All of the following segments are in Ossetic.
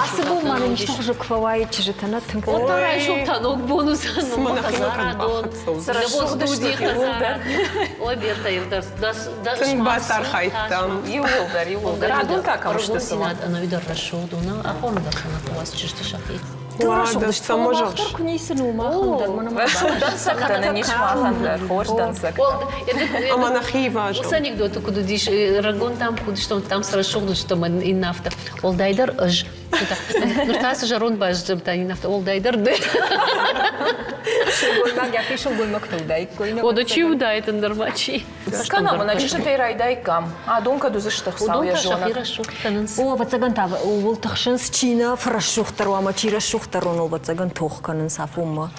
Ацы бон ма нын исты хуызы куы фӕуайы чызджытӕ нӕ тынг. О, та райсом та ног бон уыдзӕн, хӕдзарадон, студийы хӕдзарад. Ой, Берта, Тынг бацархайдтам. Иууылдӕр, иууылдӕр. Радон та кӕм сты цымӕ? Ӕнӕуи дӕр рӕсугъд у, нӕ? Афоны дӕр сӕ нӕ хъуыст чызджыты сӕхи. Уӕдӕ цӕмӕ зӕгъыс? Куы ницы у махӕн дӕр, мӕнӕ Рӕсугъд дӕнцӕгтӕ нын ис махӕн дӕр, хорз дӕнцӕгтӕ. Ӕмӕ нӕхи ивазӕм. Уыцы анекдоты куыд уыдис, рагон там куыд уыдыстӕм, там цы рӕсугъд уыдыстӕм, иннӕ афтӕ. Уӕлдайдӕр ӕз. Ныр та цы зӕронд баззадтӕ, иннӕ афтӕ, уӕлдайдӕр ды. Сылгоймаг йӕхи сылгоймӕгтӕ уыдаиккой. Уӕдӕ чи уыдаид, ӕндӕр ма чи? Скӕнӕм, ӕнӕ чызджытӕй райдаиккам. Адон кӕд уыдзысты, Хуыцау йӕ зонӕг. Сӕхи рӕсугъд кӕнынц. О, ӕвӕццӕгӕн та ууыл тыхсынц, чи нӕ фӕрӕсугъддӕр уа ӕмӕ чи рӕсугъддӕр уоныл, ӕвӕццӕгӕн, тох кӕнынц афонмӕ.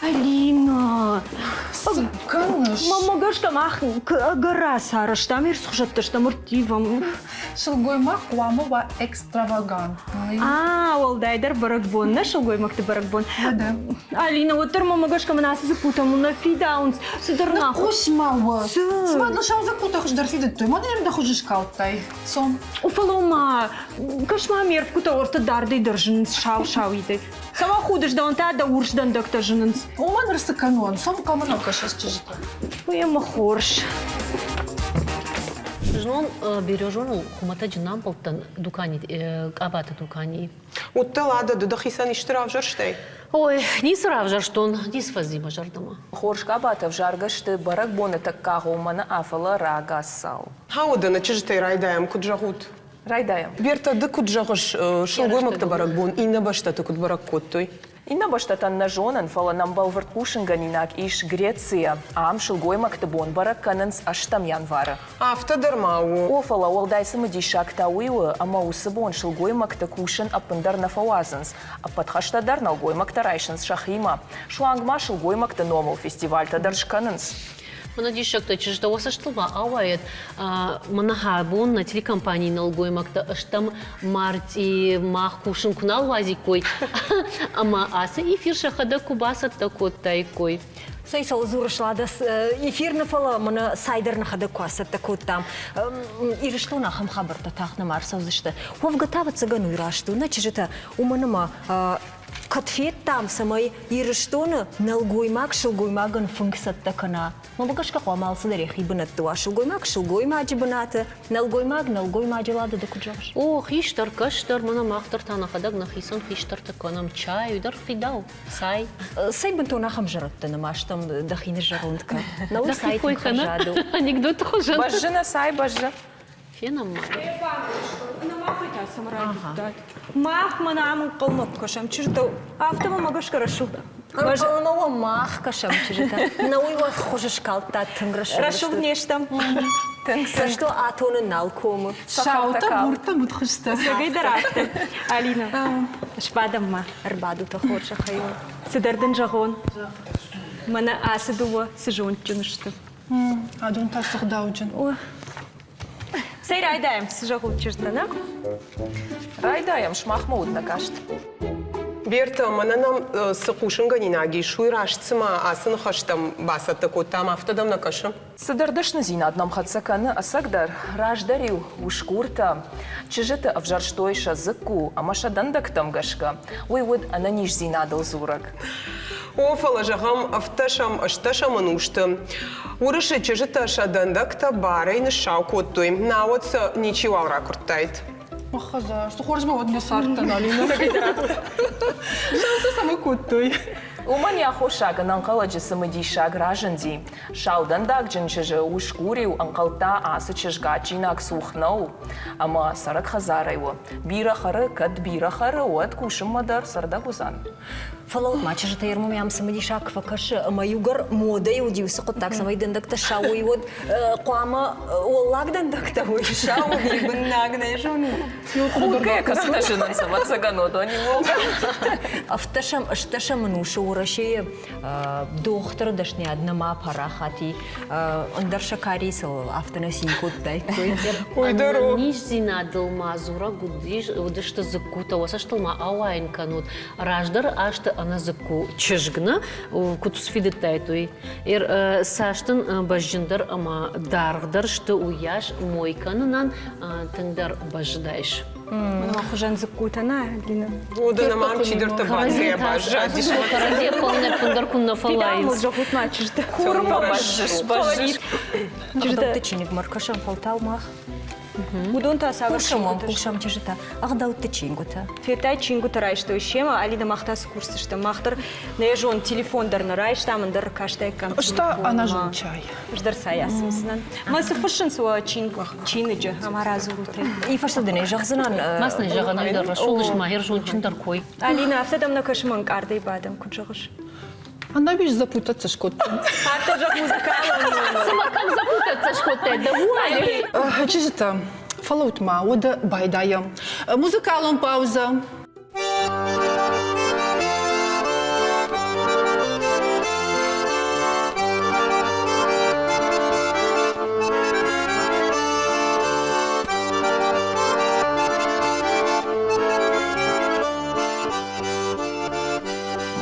Алина! Цы кӕныс? Мамӕ гӕсгӕ мах ӕгӕр рацарӕзтам, ирсхуызӕттӕ стӕм, ӕрттивӕм. Сылгоймаг хъуамӕ уа экстравагантный. А, уӕлдайдӕр бӕрӕгбон, нӕ сылгоймӕгты бӕрӕгбон. Алина, уӕддӕр мӕмӕ гӕсгӕ мын ацы дзыккутӕ нӕ фидауынц. Цыдӕр нахуы. Хъус ма у. Цыма дыл сау дзыккутӕ хуыздӕр фидыдтой. Мӕнӕ йӕм дӕ хуызы скалдтай. Цом. Фӕлӕ ма, кӕс ма, ме рфгуытӕ уӕртӕ дардӕй дӕр зынынц сау-сауидӕй. Цӕмӕ худыс, дӕуӕн та дӕ урс дӕндӕгтӕ зынынц. Уымӕн ныр цы кӕнон? Цом хъӕмӕ нал кӕсыс чызджытӕ. Уый ӕмӕ хорз. Знон Бережоныл хуымӕтӕджы нӕ амбӕлдтӕн дукани, къабаты дуканийы. Уыдтӕ, Лада, ды дӕхицӕн исты равзӕрстай? Ой, ницы равзӕрстон, ницы фӕци мӕ зӕрдӕмӕ. Хорз къабатӕ ӕвзаргӕ сты бӕрӕгбоны тӕккӕ агъоммӕ нӕ, фӕлӕ рагацау. Хауы дӕ нӕ чызджытӕй райдайӕм, куыд зӕгъут? Райдайӕм. Берта, ды куыд зӕгъыс, сылгоймӕгты бӕрӕгбон иннӕ бӕстӕты куыд бӕрӕг кодтой? Иннӕ бӕстӕтӕн нӕ зонын, фӕлӕ нӕм бӕлвырд хъусынгӕнинаг ис Грецийӕ. Ам сылгоймӕгты бон бӕрӕг кӕнынц ӕстӕм январы. Афтӕ дӕр ма у. О, фӕлӕ уӕлдай цымыдисаг та уый у, ӕмӕ уыцы бон сылгоймӕгты кусын ӕппындӕр нӕ фӕуадзынц. Ӕппӕт хӕстӕ дӕр нӕлгоймӕгтӕ райсынц сӕхимӕ. Суанг ма сылгоймӕгты номыл фестивальтӕ дӕр скӕнынц. Мӕнӕ диссӕгтӕ чызджытӕ, уӕ цӕстыл ма ауайӕд, мӕнӕ абон нӕ телекомпанийы нӕлгоймӕгтӕ стӕм мартъи мах кусын куы нал уадзиккой ӕмӕ ацы эфир сӕхӕдӕг куы бацӕттӕ кодтаиккой. Цӕй цӕуыл дзурыс, Лада, эфир нӕ фӕлӕ мӕнӕ цайдӕр нӕхӕдӕг куы ацӕттӕ кодтам. Ирыстон ахӕм хабӕрттӕ тагъд нӕма ӕрцӕудзысты. Уӕвгӕ та, ӕвӕццӕгӕн, уый раст у, нӕ чызджытӕ, уымӕн ӕмӕ Кӕд федтам, цӕмӕй Ирыстоны нӕлгоймаг сылгоймагӕн фынг цӕттӕ кӕна, мӕнмӕ гӕсгӕ хъуамӕ алцыдӕр йӕхи бынӕтты уа. Сылгоймаг сылгоймаджы бынаты, нӕлгоймаг нӕлгоймаджы лады ды куыд зӕгъыс? О, хистӕр, кӕстӕр, мӕнӕ мах дӕр та нӕхӕдӕг нӕхицӕн хистӕртӕ кӕнӕм чай, дӕр хидау, цай. Цӕй бынтон ахӕм зӕрӕдтӕ нӕма стӕм, дӕхи ныззӕронд кӕн. Науӕд цай тынг хӕрзад у. Анекдоты хуызӕн. Бӕззы нӕ цай бӕззы. Фенӕм ма. Мах мӕнӕ ам ӕнхъӕлмӕ кӕсӕм чызджытӕ, афтӕ мӕ гӕсгӕ рӕсугъд. Ӕнхъӕлмӕ уӕ мах кӕсӕм чызджытӕ. Нӕ уый уӕ хуыз скалдта тынг рӕсугъд. Рӕсугъд не стӕм. Тынг Цӕстыл атонын нал комы. Саутӕ, буртӕ, мудхуызтӕ. Цӕгӕй дӕр афтӕ. Алина, сбадӕм ма. Ӕрбадут хорзӕхӕй. Цыдӕр дын зӕгъон. Мӕнӕ ацы дыууӕ цы зондджын сты. Адон та сыгъдауджын. Цӕй райдайӕм, цы зӕгъут чызджытӕ, нӕ? Райдайӕм, сымахмӕ уыд нӕ каст. Берта, мӕнӕ нӕм цы хъусынгӕнинаг ис, уый раст цыма ацы ныхӕстӕм бацӕттӕ кодтам, афтӕ дӕм нӕ кӕсы? Цыдӕр дӕсныдзинад нӕм хӕццӕ кӕны, ӕцӕгдӕр, раздӕр-иу усгуртӕ чызджыты ӕвзӕрстой сӕ дзыкку ӕмӕ сӕ дӕндӕгтӕм гӕсгӕ. Уый уыд ӕнӕниздзинадыл дзурӕг. О, фӕлӕ зӕгъӕм, ӕвддӕсӕм, ӕстдӕсӕм ӕнусты Уырысы чызджытӕ сӕ дӕндӕгтӕ барӕй ныссау кодтой, науӕд сӕ ничиуал ракуырдтаид. Хӕдзар, цы хорз ма уӕд нӕ цардтӕн, Алинӕ. Сау сӕ цӕмӕ кодтой? Уымӕн йӕ аххосаг ӕнӕнхъӕлӕджы цымыдисаг разынди. Саудӕндагджын чызджы усгур-иу ӕнхъӕлдта, ацы чызг адджинаг цух нӕу ӕмӕ цӕрӕг хӕдзарӕй у. Бирӕ хӕры, кӕд бирӕ хӕры, уӕд кусынмӕ дӕр цӕрдӕг уыдзӕн. Фӕлӕуут ма, чызджытӕ ӕрмом ӕм цымыдисаг куы фӕкӕсы, ӕмӕ иугӕр модӕйы уыди уыцы хъуыддаг, цӕмӕй дӕндӕгтӕ сауой, уӕд хъуамӕ уӕллаг дӕндӕгтӕ уой, сау уыди, быннаг нӕ зонын. Худгӕйӕ кӕцытӕ зынынц, ӕвӕццӕгӕн, уыдон иууылдӕр. Ӕвддӕсӕм, ӕстдӕсӕм ӕнусы Уӕрӕсейы дохтыры дӕсныйад нӕма парахат и, ӕндӕр сӕкӕри сыл афтӕ нӕ цин кодтаиккой. Уый дӕр у. Ӕнӕниздзинадыл ма дзурӕг уыдысты дзыккутӕ, уӕ цӕстыл ма ауайын кӕнут. Раздӕры азты ӕнӕдзыкку чызг нӕ куыд сфидыдтаид, уый. Цас дын бӕзджындӕр ӕмӕ даргъдӕр сты, уыйас мой кӕнынӕн тынгдӕр бӕззыдаис. Мӕнмӕ хуызӕн дзыккутӕ нӕ, Алина. Уыдон ӕмӕ ам чидӕртӕ бадгӕйӕ баззадис. Кӕрӕдзийӕ полнӕ куындӕр куыннӕ фӕллайынц. Зӕгъут ма, чызджытӕ. Курмӕ бӕззыс, бӕззыс. Ӕгъдӕутты чиныгмӕ ркӕсӕм, фӕлтау мах. Уыдон та цавӕр Хъусӕм уӕм, чингуытӕ? хъусӕм чызджытӕ. Ӕгъдӕутты чингуытӕ. Федтай, чингуытӕ райстой семӕ, Алина, мах та цы курсдзыстӕм? Мах дӕр нӕ зон, телефон дӕр нӕ райстам, ӕндӕр ркастаиккам Ӕз та ӕнӕзонд чай. Ӕз дӕр цай ацымдзынӕн. Мӕ цы фыссынц уӕ чиныджы ӕмӕ радзурут ӕй? И фӕстӕ дын ӕй зӕгъдзынӕн. Ма сын зӕгъӕн, уый дӕр рӕсугъд сты, ма хӕрзондджындӕр кой. Алина, афтӕ дӕм нӕ кӕсы, мӕ ӕнкъардӕй бадӕм, куыд зӕгъыс? Ӕнӕуи запутаться скодтон. Афтӕ зӕгъ музыкалон. Цыма кӕм запутаться скодтай, дӕ вуаль? Чызджытӕ, фӕлӕут ма, уӕдӕ байдайӕм. Музыкалон паузӕ.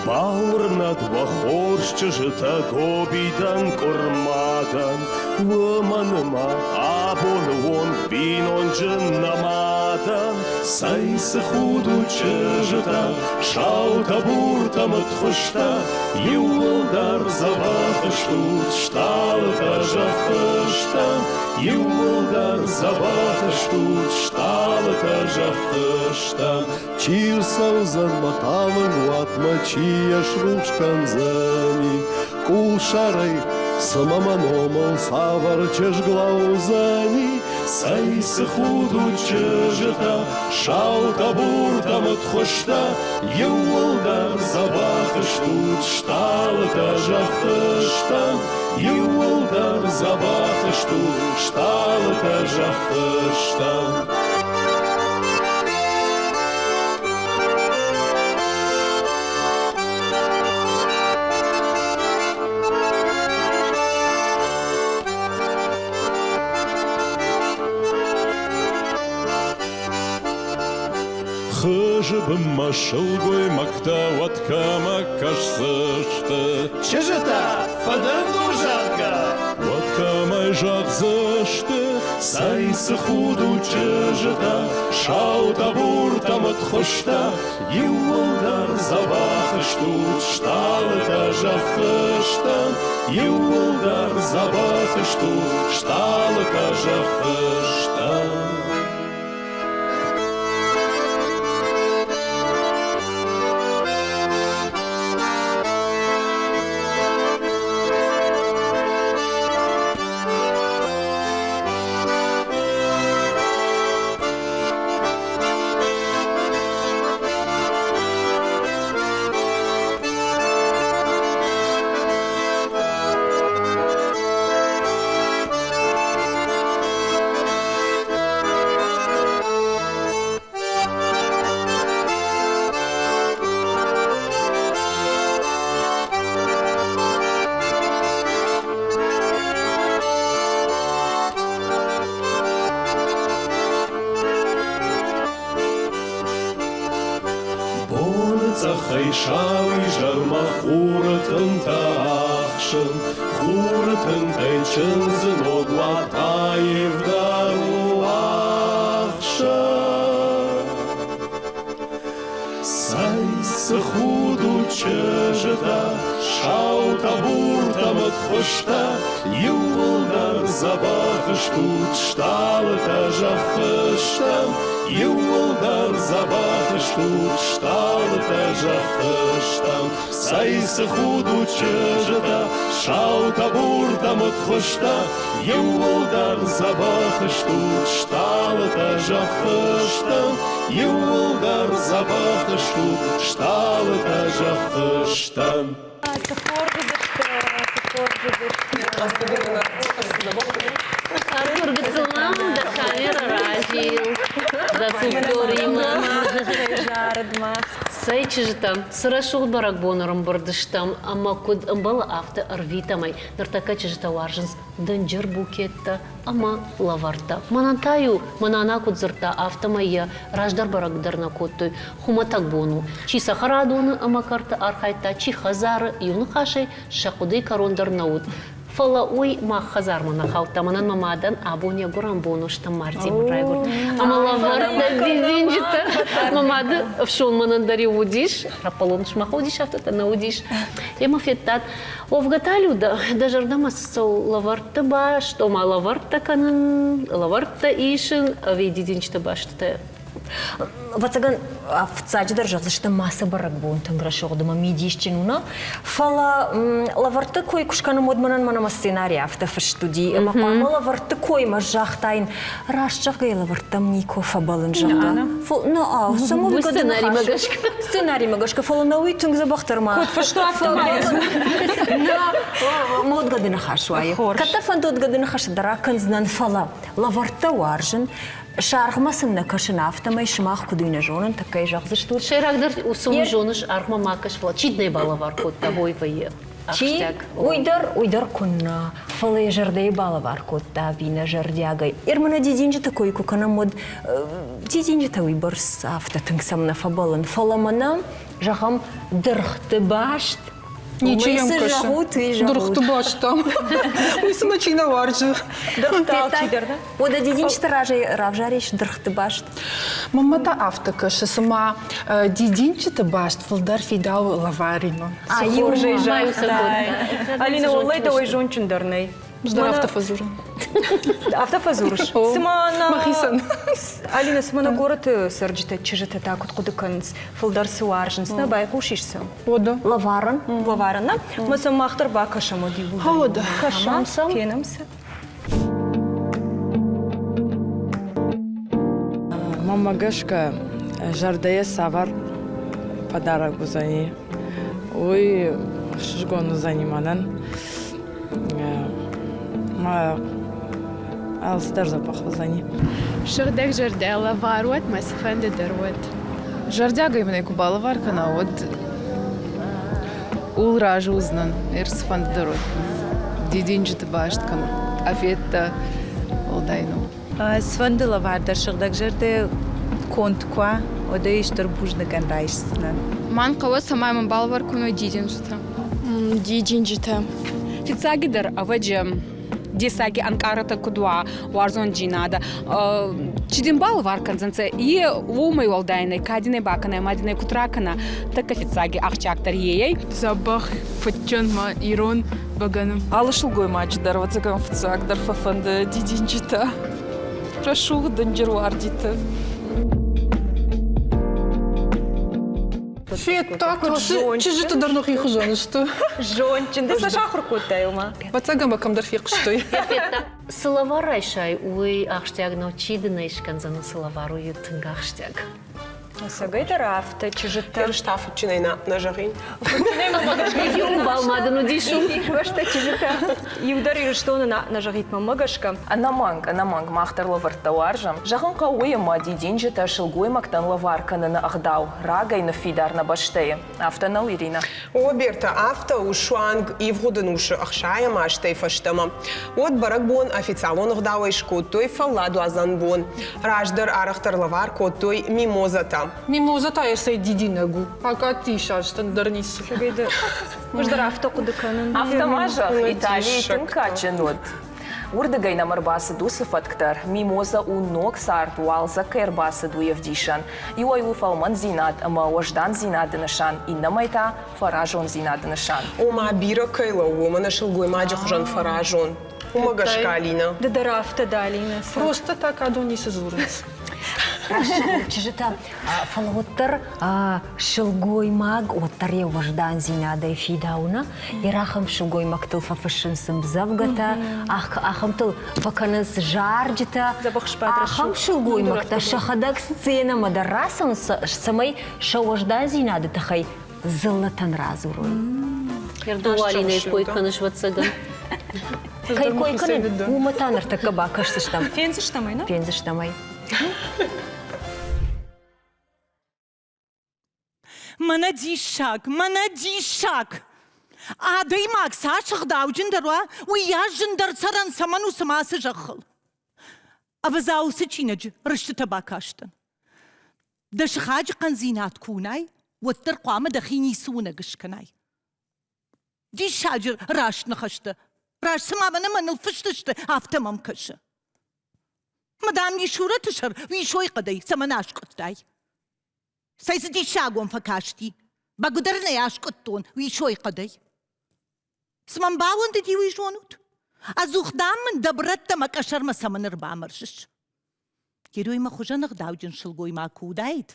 Бауырнӕд уӕ хорз чызджытӕ гобидӕн къуырмадӕн, уымӕн ӕмӕ абоны онг бинонджын нӕма дӕн. Цӕй цы худут чызджытӕ, саутӕ, буртӕ, мыдхуызтӕ, иууылдӕр дзӕбӕх стут, стъалытӕ зӕххы стӕм, иууылдӕр дзӕбӕх стут, стъалытӕ зӕххы стӕм. Чи рцӕудзӕн мӕ талынг уатмӕ, чи йӕ срухс кӕндзӕни? Къулсӕрӕй, цымӕ мӕ номыл цавӕр чызг лӕудзӕни? Цӕй цы худут чызджытӕ, саутӕ, буртӕ, мыдхуызтӕ, иууылдӕр дзӕбӕх стут, стъалытӕ зӕххы стӕм, иууылдӕр дзӕбӕх стут, стъалытӕ зӕххы стӕм. Хызы бынмӕ сылгоймӕгтӕ уӕд кӕмӕ кӕсдзысты? Чызджытӕ, фӕдӕндон, зӕгъгӕ! Уӕд кӕмӕй зӕгъдзысты? Цӕй цы худут чызджытӕ, саутӕ, буртӕ, мыдхуызтӕ, иууылдӕр дзӕбӕх стут, стъалытӕ зӕххы стӕм, иууылдӕр дзӕбӕх стут, стъалытӕ зӕххы стӕм. Боны цъӕхӕй сауизӕрмӕ хуры тынтӕ ӕхсын, хуры тынтӕй чындзы ног уат аивдӕр у ӕхсӕв. Цӕй, цы худут чызджытӕ, саутӕ, буртӕ, мыдхуызтӕ, иууылдӕр дзӕбӕх стут, стъалытӕ зӕххы стӕм, иууылдӕр дзӕбӕх стут, стъалытӕ зӕххы стӕм. Цӕй, цы худут чызджытӕ, саутӕ, буртӕ, мыдхуызтӕ, иууылдӕр дзӕбӕх стут, стъалытӕ зӕххы стӕм, иууылдӕр дзӕбӕх стут, стъалытӕ зӕххы стӕм. Цы хорз уыдысты, цы хорз уыдысты. Артур гыццылмӕ дӕ камерӕ разил, дӕ цуппоримӕ. Зарыд мах. Цӕй чызджытӕ, цы рӕсугъд бӕрӕгбон ӕрӕмбырд стӕм ӕмӕ куыд ӕмбӕлы, афтӕ ӕрвитӕм ӕй. Ныртӕккӕ чызджытӕ уарзынц дынджыр букеттӕ ӕмӕ лӕвӕрттӕ. Мӕнӕн та-иу мӕ нана куыд дзырдта, афтӕмӕй йӕ раздӕр бӕрӕг дӕр нӕ кодтой. Хуымӕтӕг бон у. Чи цӕхӕрадоны ӕмӕ кӕрты архайдта, чи хӕдзары, иу ныхасӕй сӕ хъуыдыйы кӕрон дӕр нӕ уыд. Фӕлӕ уый мах хӕдзармӕ нӕ хаудта. Мӕнӕн мӕ мадӕн абон йӕ гуырӕн бон у, стӕм мартъийы райгуырд. Ӕмӕ лӕвӕрттӕ дидинджытӕ. Мӕ мады ӕфсон мӕнӕн дӕр-иу уыдис. Раппӕлон сымах уыдис, афтӕтӕ нӕ уыдис. Емӕ федтат, уӕвгӕ та Люда, дӕ зӕрдӕмӕ цы цӕуы лӕвӕртты баст, ома лӕвӕрттӕ кӕнын, лӕвӕрттӕ исын ӕви дидинджыты бӕстытӕ? Ӕвӕццӕгӕн, фыццаджыдӕр зӕгъдзыстӕм, ма сӕ бӕрӕгбон тынг рӕсугъд ӕмӕ мидисджын у, нӕ? Фӕлӕ лӕвӕртты кой куы скӕнӕм, уӕд мӕнӕн мӕнӕ мӕ сценарий афтӕ фыст уыди, ӕмӕ хъуамӕ лӕвӕртты коймӕ загътаин, раст зӕгъгӕйӕ лӕвӕрттӕм никуы фӕбӕлын, зӕгъгӕ. Нӕ, цӕмӕн сценаримӕ гӕсгӕ. Сценаримӕ гӕсгӕ, фӕлӕ нӕ уый тынг дзӕбӕхдӕр ма. Куыд фыст у, афтӕ ма. Нӕ, модгӕды ныхас уайы. Кӕд дӕ фӕнды одгӕды ныхас дӕр акӕндзынӕн, фӕлӕ лӕвӕрттӕ уарзын, Саргъмӕ сын нӕ кӕсын, афтӕмӕй сымах куыд уый нӕ зонын, тӕккӕй зӕгъдзыстут. Сӕйрагдӕр цы уый зоныс, аргъмӕ ма кӕс, фӕлӕ чи нӕ балӕвар кодта, уый вӕййы Чи? Уый дӕр, уый дӕр куыннӕ, фӕлӕ йӕ зӕрдӕйы балӕвар кодта ӕви нӕ зӕрдиагӕй. Ермӕнӕ дидинджыты кой куы кӕнӕм, уӕд дидинджытӕ уыйбӕрц афтӕ тынг сӕм нӕ фӕбӕллын, фӕлӕ мӕнӕ, зӕгъӕм, дыргъты баст Ничи йӕм кӕсы. Дыргъты бӕстӕм. Уый цымӕ чи нӕ уарзы? Уӕдӕ дидинджыты разӕй равзарис дыргъты баст? Мӕнмӕ та афтӕ кӕсы, цыма дидинджыты баст фылдӕр фидауы лӕваримӕ. Цы хорзӕй загътай. Алина, уӕллӕй дӕуӕй зондджындӕр нӕй. Ӕз дӕр афтӕ фӕдзурын. Афтӕ фӕдзурыс? Цыма нӕ... Мӕхицӕн. Алина, цыма нӕ горӕты цӕрджытӕ, чызджытӕ та куыд хъуыды кӕнынц, фылдӕр цы уарзынц, нӕ байхъусис сӕм? Уӕдӕ. Лӕварӕн? Лӕварӕн, нӕ? Мӕ сӕм мах дӕр бакӕсӕм уӕд иууылдӕр. Уӕдӕ. Кӕсӕм сӕм. Фенӕм сӕ. Мӕнмӕ гӕсгӕ, зӕрдӕйӕ цавӕр подарок уыдзӕни, уый ӕхсызгон уыдзӕни мӕнӕн. Мӕ алцыдӕр дзӕбӕх уыдзӕни. Сыгъдӕг зӕрдӕ лӕвар уӕд мӕ цыфӕнды дӕр уӕд. Зӕрдиагӕй мын ӕй куы балӕвар кӕна, уӕд ууыл разы уыдзынӕн, ӕр цыфӕнды дӕр уӕд. Дидинджыты баст кӕнӕ къафеттӕ, уӕлдай нӕу. Цыфӕнды лӕвар дӕр сыгъдӕгзӕрдӕ конд куы уа, уӕд ӕй стыр бузныг-ӕн райсдзынӕн. Мӕн хъӕуы, цӕмӕй мын балӕвар кӕной дидинджытӕ. Дидинджытӕ. Фиццагидӕр, ӕвӕдзи, дессаги ӕнкъарӕтӕ куд уа, уарзондзийнадӕ. Чи дин балӕвар кӕндзӕнцӕ, е уомӕй уӕлдай нӕй, ка дин ӕй бакӕна ӕма дин ӕй куд ракӕна, тӕккӕ фиццаги ахсджиагдӕр е ӕй. Дзӕбӕх фыдджын ма ирон бӕгӕны. Алы сылгоймаджы дӕр, ӕвӕццӕгӕн, фыццагдӕр фӕфӕнды дидинджытӕ, рӕсугъд дынджыр уардиты. Федта, чызджыты дӕр нӕхи хуызӕн сты. Зондджын. Ды сӕ сахуыр кодтай ома? Ӕвӕццӕгӕн мӕ кӕмдӕр фехъуыстой. Федта. Цы лӕвар райсай, уый ахсджиаг нӕу. Чи дын ӕй скӕндзӕн, уыцы лӕвар, уый тынг ахсджиаг. Ӕцӕгӕй дӕр афтӕ чызджытӕ. Ерыс та фыдджынӕй нӕ зӕгъин. Иу ма дын уыдис. Бӕстӕ чызджытӕ. Иу дӕр Ирыстоны нӕ зӕгъит мӕнмӕ гӕсгӕ. Ӕнӕмӕнг, ӕнӕмӕнг мах дӕр лӕвӕрттӕ уарзӕм. Зӕгъын хъӕуы уый, ӕмӕ дидинджытӕ сылгоймӕгтӕн лӕвар кӕныны ӕгъдау рагӕй ныффидар нӕ бӕстӕйы. Афтӕ нӕу, Иринӕ? О, Бертӕ, афтӕ у суанг ивгъуыд ӕнусы ӕхсайӕм азтӕй фӕстӕмӕ. Уӕд бӕрӕгбон официалон ӕгъдауӕй скодтой фӕлладуадзӕн бон. Раздӕр арӕхдӕр лӕвар кодтой мимозӕтӕ. Мимозӕ та йӕ дидинӕг у. Акъатти исазтӕн дӕр ницы. Ӕз дӕр афтӕ хъуыды кӕнын. Афтӕ ма зӕгъ, Италийы тынг кадджын уыд. Уырдыгӕй нӕм ӕрбацыд уыцы фӕтк дӕр. Мимоза у ног цард, уалдзӕг кӕй ӕрбацыд, уый ӕвдисӕн. Иуӕй у фӕлмӕндзинад ӕмӕ уӕздандзинады нысан, иннӕмӕй та фӕразондзинады нысан. Ома бирӕ кӕй лӕууы, мӕнӕ сылгоймаджы хуызӕн фӕразон. Уымӕ гӕсгӕ, Алинӕ. Ды дӕр афтӕ дӕ, Алинӕ. Просто так адон ницы дзурынц. Чызджытӕ, фӕлӕ уӕддӕр сылгоймаг уӕддӕр йӕ уӕздандзинадӕй фидауы, йӕ рахӕм сылгоймӕгтыл фӕфыссынц ӕмдзӕвгӕтӕ, ахӕмтыл фӕкӕнынц зарджытӕ. Ахӕм сылгоймӕгтӕ сӕхӕдӕг сценӕмӕ дӕр рацӕуынц, цӕмӕй сӕ уӕздандзинады тыххӕй дзыллӕтӕн радзурой. Ердо Алинӕйы кой кӕныс, ӕвӕццӕгӕн. Кӕй кой кӕнын, уымӕ та ныртӕккӕ бакӕсдзыстӕм. Фендзыстӕм ӕй, нӕ? Фендзыстӕм ӕй. Мӕнӕ диссаг, мӕнӕ диссаг! Адӕймаг цас ӕгъдауджындӕр уа, уыйас зындӕр цӕрӕн цӕмӕн у цыма ацы зӕххыл. Ӕвӕдза уыцы чиныджы рыстытӕ бакастӕн. Дӕ сыхаджы хъӕндзинад куы уынай, уӕддӕр хъуамӕ дӕхи ницы уынӕг скӕнай. Диссаджы раст ныхӕстӕ. Раст цыма мӕнӕ мӕныл фыст сты, афтӕ мӕм кӕсы. Мадам Мисурӕты сӕр уисой хъӕдӕй цӕмӕн аскъуыдтай? Цӕй цы диссагон фӕкасти? Бӕгуыдӕр нӕ аскъуыдтон уисой хъӕдӕй. Цы мӕм бауӕндыди, уый зонут? Ӕдзух, дам мын дӕ брӕттӕ мӕ къӕсӕрмӕ цӕмӕн ӕрбамӕрзыс? Герой мӕ хуызӕн ӕгъдауджын сылгоймаг куы уыдаид,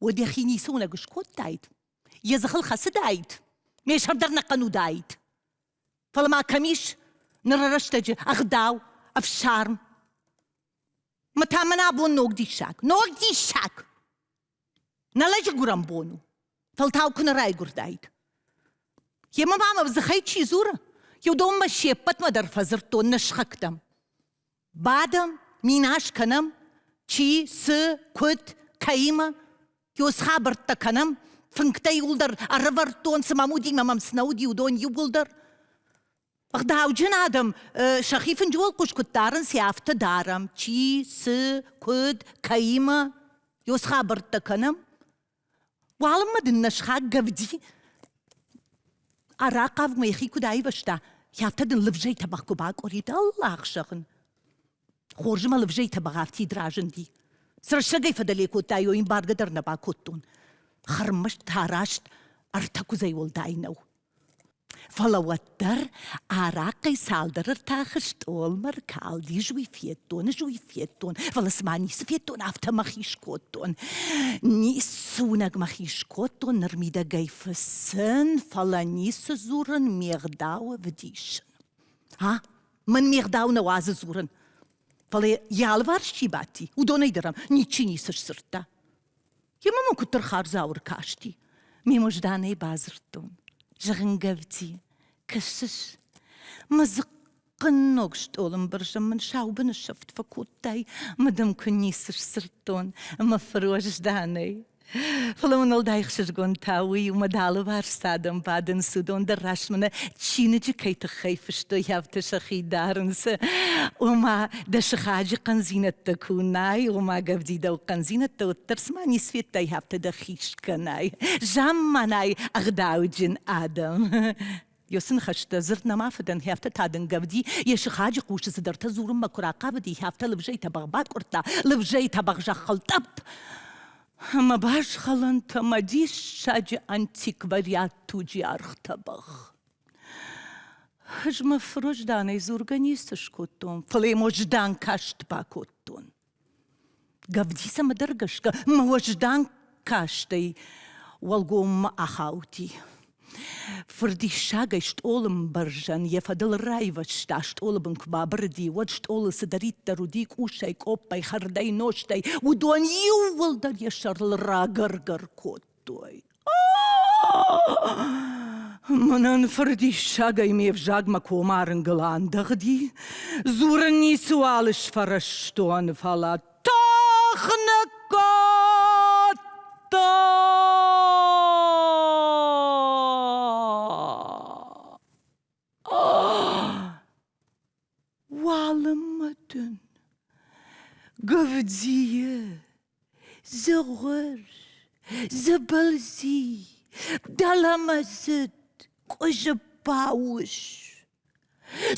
уӕд йӕхи ницы уынӕг скодтаид, йӕ дзыхыл хӕцыдаид, ме сӕр дӕр нӕхъӕн уыдаид. Фӕлӕ ма кӕм ис ныры рӕстӕджы ӕгъдау, ӕфсарм? Мӕ та мӕн абон ног диссаг, ног диссаг! Нӕ лӕджы гуырӕн бон у, фӕлтау куы нӕ райгуырдаид. Йемӕ ма мӕ дзыхӕй чи дзуры, уыдонмӕ се ппӕтмӕ дӕр фӕдзырдтон нӕ сыхӕгтӕм. Бадӕм, минас кӕнӕм, чи, цы, куыд, кӕимӕ. Ёз хабӕрттӕ кӕнӕм, фынгтӕ иуылдӕр ӕрӕвӕрдтон, цы мӕм уыди мӕ мӕм цы нӕ уыди, уыдон иууылдӕр. Ӕгъдауджын адӕм сӕхи фынджы уӕлхъус куыд дарынц, афтӕ дарӕм. Чи, цы, куыд, кӕимӕ. Ёз хабӕрттӕ кӕнӕм. Уалынмӕ дын нӕ сыхаг Гӕвди арахъавгмӕ йӕхи куыд аивӕзта, афтӕ дын лывзӕй тӕбӕгъ куы бакъуырид, ӕллах зӕгъын. Хорз ӕмӕ лывзӕй тӕбӕгъ афтид разынди. Цы рӕстӕгӕй фӕдӕле кодта, йын баргӕ дӕр нӕ бакодтон. Хӕрмӕст та раст ӕртӕ куыдзӕй уӕлдай нӕу. Фӕлӕ уӕддӕр арахъхъӕй цалдӕр ӕртахы стъолмӕ ркалди, уый федтон, ӕз уый федтон, фӕлӕ цыма ницы федтон, афтӕ мӕхи скодтон. Ницы уынӕг мӕхи скодтон, ныр мидӕгӕй фыцын, фӕлӕ ницы дзурын, ме гъдау ӕвдисын. А, мӕн ме гъдау нӕ уадзы дзурын. Фӕлӕ йӕ алыварс чи бадти, уыдонӕй дӕр ӕм ничи ницы сдзырдта. Йемӕ мӕм куыддӕр хардзау ӕркасти. Ме муызданӕй бадзырдтон. Зӕгъын, Гӕвди, кӕсыс, мӕ дзыхъхъынног стъолы мбӕрзӕн мын саубыны сӕфт фӕкодтай, мӕ дӕм куы ницы сдзырдтон мӕ фыруӕзданӕй. Фӕлӕ мын уӕлдай ӕхсызгон та уый у, мӕ дӕ алыварс цы адӕм бадынц, уыдон дӕр раст мӕнӕ чиныджы кӕй тыххӕй фыстой, афтӕ сӕхи дарынц. Ома, дӕ сыхаджы хъӕндзинӕдтӕ куы уынай, ома, Гӕвди, дӕу хъӕндзинӕдтӕ уӕддӕр цыма ницы федтай, афтӕ дӕхи скӕнай. Замманай ӕгъдауджын адӕм. Йӕ цы ныхӕстӕ дзырд нӕма фыдӕн, афтӕ та дын Гӕвди йӕ сыхаджы хъусы цыдӕртӕ дзурынмӕ куы рахъавыди, афтӕ лывзӕй тӕбӕгъ бакъуырдта, лывзӕй тӕбӕгъ зӕххыл тъӕпп! Ӕмӕ базхӕлӕнтӕ мӕ диссаджы антиквариат туджы аргъ тӕбӕгъ. Ӕз мӕ фырозданӕй дзургӕ ницы скодтон, фӕлӕ йӕм уӕздан каст бакодтон. Гӕвди цӕмӕдӕр гӕсгӕ мӕ уӕздан кастӕй уӕлгоммӕ ахауди. Фырдиссагӕй стъолы мбӕрзӕн йӕ фӕдыл райвӕзта, стъолы бын куы бабырыди, уӕд стъолы цыдӕриддӕр уыди къусӕй, къоппӕй, хӕрдӕй, нозтӕй, уыдон иууылдӕр йӕ сӕрыл рагӕр-гӕр кодтой. Мӕнӕн фырдиссагӕй ме взаг мӕ комарынгыл андӕгъди, дзурын ницыуал сфӕрӕзтон, фӕлӕ тох ныккодтон. Уалынмӕ дын Гӕвдийы дзыгъуыр, дзыбылдзи, дӕлӕмӕдзыд къуызыппа ус.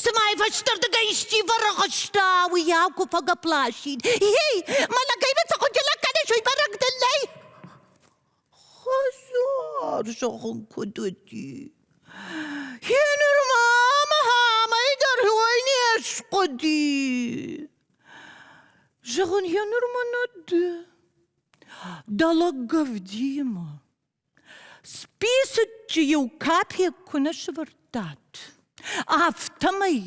Цыма йӕ фӕстӕрдыгӕй исчи фӕрӕгъыста, уыйау куы фӕгӕпп ласид. Ей, мӕ лӕгӕй мын цы хъуыдылӕг кӕныс, уый бӕрӕг дын нӕй? Хӕдзар зӕгъын куыд уыди? Еныр ма мӕ дӕр уой не схъуыди. Зӕгъын, еныр мӕ нӕ ды. Дӕ лӕггӕвдимӕ. Списоччы иу капек куы нӕ сывӕрдтат, афтӕмӕй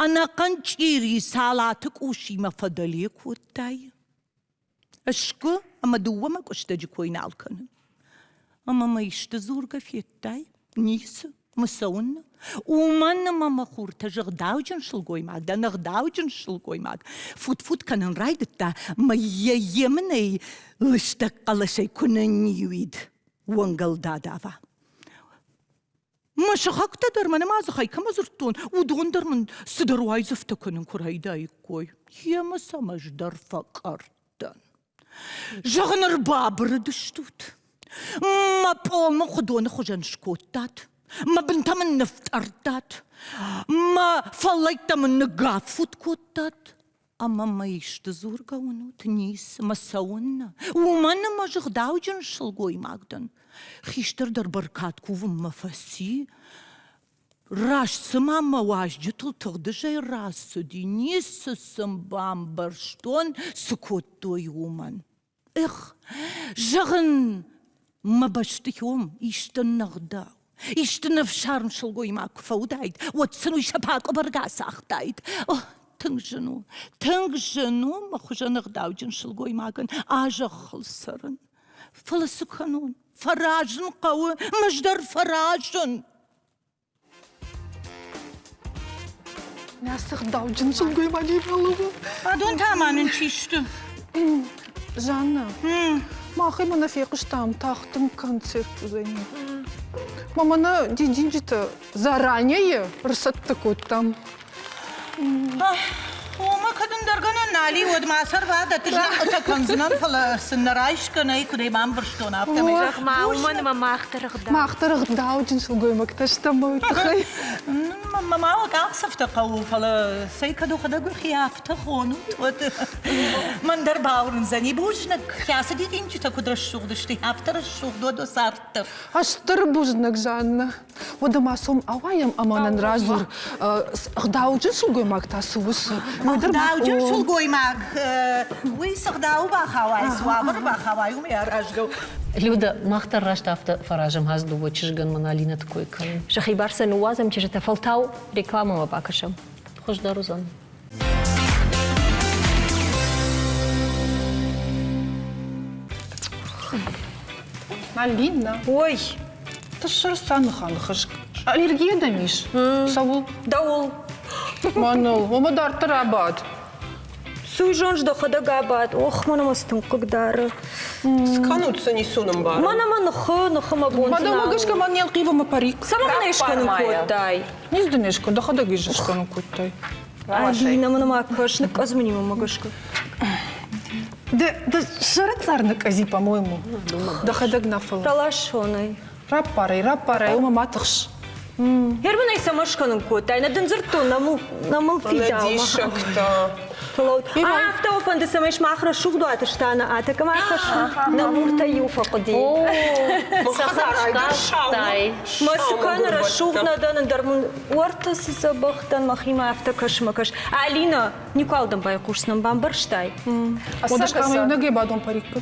ӕнӕхъӕн чъири салаты къусимӕ фӕдӕле кодтай. Сгуы ӕмӕ дыууӕ мӕкъуыстӕджы кой нал кӕнын. Ӕмӕ мӕ исты дзургӕ федтай? Ницы. Мӕ цӕуыннӕ? Уымӕн ӕмӕ мӕ хуртӕ зӕгъдауджын сылгоймаг дӕн, ӕгъдауджын сылгоймаг. Фут-фут кӕнын райдыдта, мӕ йӕ емынӕй лыстӕг хъӕлӕсӕй куы нынниуид, уӕнгӕл дадава. Мӕ сыхӕгтӕ дӕр мӕ нӕма дзыхӕй кӕмӕ дзырдтон, уыдон дӕр мын цыдӕр уайдзӕфтӕ кӕнын куы райдаиккой. Йемӕ сӕм ӕз дӕр фӕкъӕртт дӕн. Зӕгъын, ӕрбабырыдыстут. Мӕ пъол мын хуыдоны хуызӕн скодтат. Мӕ бынтӕ мын ныфтъӕрдтат. Мӕ фӕллӕйттӕ мын ныггаффутт кодтат. Ӕмӕ мӕ исты дзургӕ уынут? Ницы мӕ цӕуыннӕ? Уымӕн ӕмӕ зыгъдауджын сылгоймаг дӕн. Хистӕр дӕр бӕркад кувынмӕ фӕци. Раст цыма мӕ уазджытыл тыгъдызӕй рацыди, ницы сын бамбӕрстон, цы кодтой, уымӕн. Эх, зӕгъын, мӕ бӕстыхом исты нӕгъдау, исты ныфсарм сылгоймаг куы фӕуыдаид, уӕд сын уый сӕ пакъуы бӕргӕ ацагътаид. О, тынг зын у, тынг зын у мӕ хуызӕн ӕгъдауджын сылгоймагӕн а зӕххыл цӕрын. Фӕлӕ цы кӕнон? Фӕразын хъӕуы, мӕздӕр фӕразын. Нӕ сыгъдауджын сылгоймаджы фӕлыгъу. Адон та ма нын чи сты? Жанна, махӕй мӕнӕ фехъуыстам тагъд концерт уыдзӕни. Мама нӕ дидинджытӕ заранее рцӕттӕ кодтам. Омӕ кӕд ӕндӕр гӕнӕн нал и, уӕд ма сӕрвадӕтты знӕгтӕ кӕндзынӕн, фӕлӕ сын нӕ райсгӕ нӕй, куыд ӕй бамбӕрстон, афтӕмӕй. Зӕгъ-ма, уымӕн ӕмӕ мах дӕр ӕгъдау. Мах дӕр ӕгъдауджын сылгоймӕгтӕ стӕм уый тыххӕй. Мӕ ма къахдзӕфтӕ хъӕуы, фӕлӕ цӕй кӕд уӕхӕдӕг уӕхи афтӕ хонут, уӕд мӕн дӕр бауырндзӕни. Бузныг, кӕцы дидинджытӕ куыд рӕсугъд сты, афтӕ рӕсугъд уӕд уӕ цард дӕр. Стыр бузныг, Жанна. Уӕдӕ ма цом ауайӕм ӕмӕ нын радзур, ӕгъдауджын сылгоймаг та цы у, цы? Ӕгъдауджын сылгоймаг, уый цы гъдауы бахауай, цы уавӕры бахауай, уымӕй аразгӕ у. Люда, мах дӕр раст афтӕ фӕразӕм аз дыууӕ чызгӕн мын Алинӕты кой кӕнын. Сӕхи бар сӕ ныууадзӕм чызджытӕ, фӕлтау рекламӕмӕ бакӕсӕм. Хуыздӕр уыдзӕн. Алина. Ой! Тыссырса ныханыхыс. Аллергия дӕм ис? Цӕуыл? Дӕуыл. Мӕныл. Уымӕ дарддӕр абад. Суй зонж дӕхӕдӕг абад. Ох, мӕнӕ мӕ тынг хъыгдары. Скӕнут сын исун ӕмбарын. Мӕнӕ мӕ ныхы, ныхы мӕ бон Мадӕмӕ гӕсгӕ мӕ не лхъивы мӕ парик. Цӕмӕн ӕй скӕнын кодтай? Низ дын ескӕн, дӕхӕдӕг ис скӕнын кодтай. Алина, мӕнӕ ма кӕс, ныкъкъӕдз мын и мӕ гӕсгӕ. Дӕ сӕры цъар ныкъӕдзи, по-моему. Дӕхӕдӕг нӕ фӕлӕ. Ралассон ӕй. Раппарӕй, раппарӕй, уымӕ ма тыхс. Герман ӕй цӕмӕ скӕнын кодтай? Нӕ дын дзырдтон, нӕ мыл фидауы. Диссӕгтӕ. Афтӕ фӕнды, цӕмӕй сымах рӕсугъд уат станы атӕккӕ ма кӕсын. Нӕ муртӕ иу фӕхъуыди. Мӕ цы кӕны рӕсугъд нӕ дӕн, ӕндӕр мын уӕртӕ цы дзӕбӕх дӕн, мӕхимӕ афтӕ кӕс мӕ кӕс. Алина, никуал дӕм байхъусдзынӕн, бамбӕрстай? Уӕдӕ ӕмӕ иунӕгӕй бадон париккы.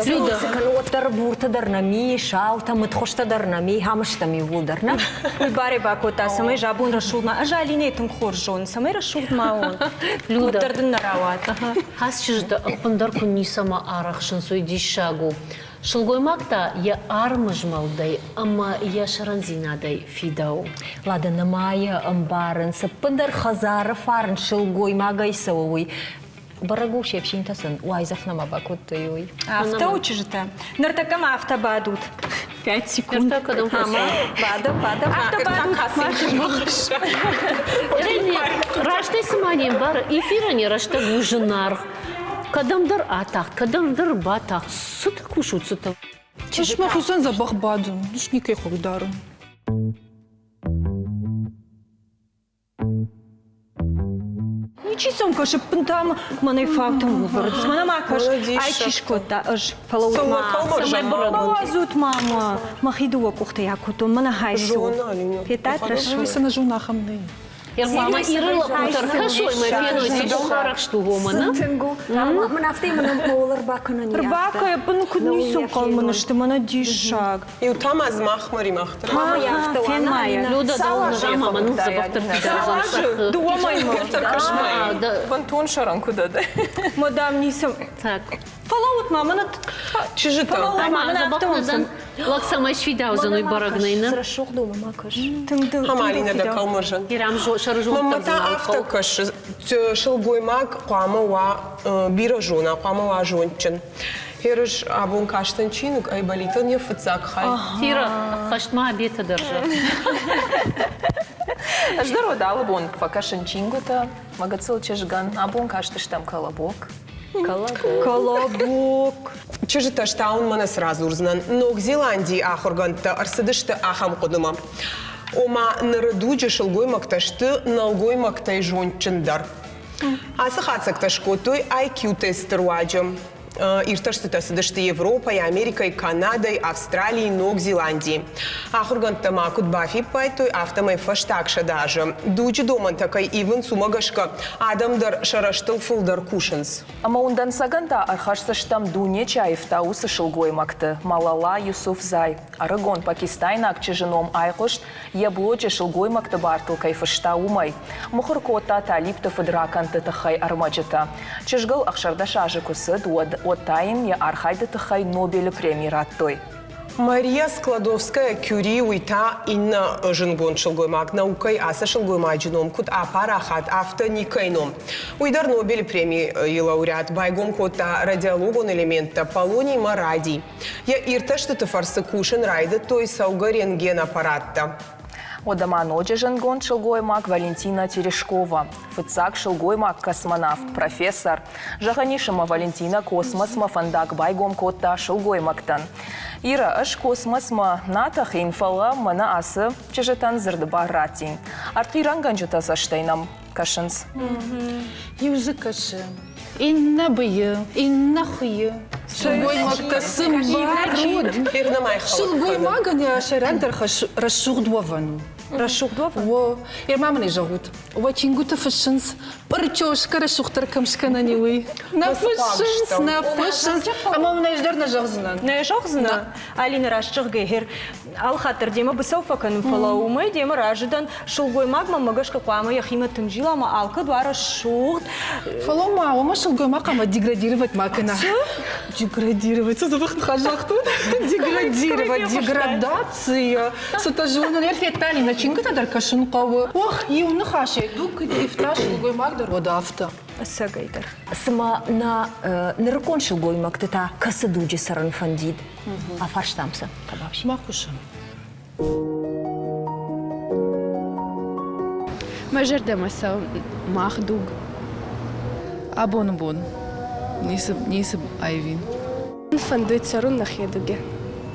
Люда, уӕддӕр буртӕ дӕр нӕм и, саутӕ, мыдхуызтӕ дӕр нӕм и, хамыстӕм иууылдӕр, нӕ? Уый барӕй бакодта, цӕмӕй забон рӕсугъд ма. Ӕз Алинӕйы тынг хорз зонын, цӕмӕй рӕсугъд ма уон. Люда, уӕддӕр дын нӕ рауад. Ацы чызджытӕ ӕппындӕр куы ницӕмӕ арӕхсынц, уый диссаг у. Сылгоймаг та йӕ армызмӕлдӕй ӕмӕ йӕ сӕрӕндзинадӕй фидауы. Ладӕ нымайы, ӕмбарынц, ӕппындӕр хӕдзары фарн сылгоймагӕй цӕуы, уый. Бӕрӕг у, се фсинтӕ сын уайдзӕф нӕма бакодтой, уый. Афтӕ у, чызджытӕ. Ныртӕккӕ ма афтӕ бадут. Пять секунд. Ныртӕккӕ дӕм Бадӕм, бадӕм. Афтӕ бадут. Растӕй цыма не мбары, эфирӕн йӕ рӕстӕг у зынаргъ. Кӕдӕмдӕр атахт, кӕдӕмдӕр батахт. Цытӕ кусут, цытӕ? Чызг мӕхицӕн дзӕбӕх бадын, ис никӕй хъыг дарын. Ничи сӕм кӕсы, ӕппын мӕнӕй фаутӕм ӕвӕрд. Мӕнӕ ма кӕс, ай чи скодта ӕз. Фӕлӕуут-ма, бауадзут ма мӕ. Мӕхи дыууӕ къухтӕй акодтон, мӕнӕ хайсу. Федтат рӕсугъд? Цы нӕ зон, ахӕм нӕй. Хъуамӕ Иры лӕппутӕ ркӕсой мӕ феной, цы бохарӕхст у уымӕ, нӕ? Мын афтӕ мын ӕмбал ӕрбакӕнӕн Ӕрбакӕ, ӕппын куыд ницы ӕнхъӕл мын сты, мӕнӕ диссаг. Иу та ма дзмахмӕ римӕхтӕ. Люда, дӕу нызама мӕ ну дзӕбӕхдӕр фидардзӕн. Дыууӕ мӕймӕ. Бынтон сӕрӕн куы дӕ. Мадам, ницы. Так. Фӕлӕуут ма, мӕнӕ Чызджытӕ. Ӕмӕ дзӕбӕх уыдзӕн. Лӕг цӕмӕй сфидаудзӕн, уый бӕрӕг нӕй, нӕ? Рӕсугъд у, ма кӕс. Хамалина дӕ кӕлмӕрзӕн. Ирам сӕрызонд Мамӕ та афтӕ кӕсы, сылгоймаг хъуамӕ уа бирӕ зона, хъуамӕ уа зондджын. Ерыс абон кастӕн чиныг Айболитӕн йӕ фыццаг хай. Тира, хӕстмӕ абетӕ дӕр зӕгъ. Ӕз дӕр уӕд алы бон фӕкӕсын чингуытӕ, мӕ гыццыл чызгӕн. Абон кастыстӕм Колобок. Колобок. Чызджытӕ стауын мӕнӕ цы радзурдзынӕн. Ног Зеландийы ахуыргӕндтӕ ӕрцыдысты ахӕм хъуыдымӕ. Ома, ныры дуджы сылгоймӕгтӕ сты нӕлгоймӕгтӕй зондджындӕр. Ацы хатдзӕгтӕ скодтой IQ-тесты руаджы. Иртӕстытӕ цыдысты Европӕйы, Америкӕйы, Канадӕйы, Австралийы, Ног Зеландийы. Ахуыргӕндтӕ ма куыд бафиппайдтой, афтӕмӕй фӕстаг 100 азы дуджы домӕнтӕ кӕй ивынц, уымӕ гӕсгӕ адӕм дӕр сӕ рӕзтыл фылдӕр кусынц. Ӕмӕ уын дӕнцӕгӕн та ӕрхӕсдзыстӕм дуне чи аивта, уыцы сылгоймӕгты Малала Юсуфзай. Ӕрыгон пакистайнаг чызджы ном айхъуыст, йӕ блоджы сылгоймӕгты бартыл кӕй фыста, уымӕй. Мыхуыр кодта талибты фыдракӕндты тыххӕй ӕрмӕджытӕ. Чызгыл 16 азы куы цыд, уӕд, уӕд та йын йӕ архайды тыххӕй Нобелы преми радтой. Мария Складовская-Кюри уый та иннӕ зындгонд сылгоймаг наукӕйы ацы сылгоймаджы ном куыд апарахат, афтӕ никӕй ном. Уый дӕр Нобелы премийы лауреат байгом кодта радиологон элементтӕ полоний ӕмӕ радий. Йӕ иртӕстыты фӕрцы кусын райдыдтой цӕугӕ рентген-аппараттӕ. Уӕдӕ ма ноджы зындгонд сылгоймаг Валентина Терешкова, фыццаг сылгоймаг-космонавт, профессор. Зӕгъӕн ис, ӕмӕ Валентина космосмӕ фӕндаг байгом кодта сылгоймӕгтӕн. Ира, ӕз космосмӕ нӕ тӕхин, фӕлӕ мӕнӕ ацы чызджытӕн дзырды бар раттин. Ӕртхъирӕнгӕнджытӕ цӕстӕй нӕм кӕсынц. Иу дзы кӕсы, иннӕ быйы, иннӕ хуыйы. Сылгоймӕгтӕ цы мбарут? Сылгоймагӕн йӕ сӕйрагдӕр хӕс рӕсугъд уӕвӕн у. Рӕсугъд уӕвӕн? О, ма мын ӕй зӕгъут, уӕ чингуыты фыссынц, пъырчоскӕ рӕсугъддӕр кӕм скӕнӕн и, уый? Нӕ фыссынц, нӕ фыссынц. Ӕмӕ уын ӕз дӕр нӕ зӕгъдзынӕн. Нӕ зӕгъдзынӕ? Алина, раст зӕгъгӕ, хер, алхатт дӕр демӕ быцӕу фӕкӕнын, фӕлӕ уымӕй демӕ разы дӕн, сылгоймагмӕ мӕ гӕсгӕ хъуамӕ йӕхимӕ тынг зила ӕмӕ алкӕд уа рӕсугъд. Фӕлӕ ма уымӕ сылгоймаг хъуамӕ деградировать ма кӕна. Деградировать, цы дзӕбӕх ныхас загътон? Деградировать, деградация. Цытӕ зонын, йӕ федтали, нӕ чингуытӕ дӕр кӕсын хъӕуы. Ох, иу ныхасӕй дуг куыд ивта сылгоймаг дӕр уӕд афтӕ. Ӕцӕгӕйдӕр. Цыма нӕ нырыккон сылгоймӕгты та кӕцы дуджы цӕрын фӕндид? Афарстам сӕ. Ма хъусӕм. Мӕ зӕрдӕмӕ цӕуы мах дуг. Абоны бон ницы, ницы аивин. Фӕнды цӕрун нӕхе дуги.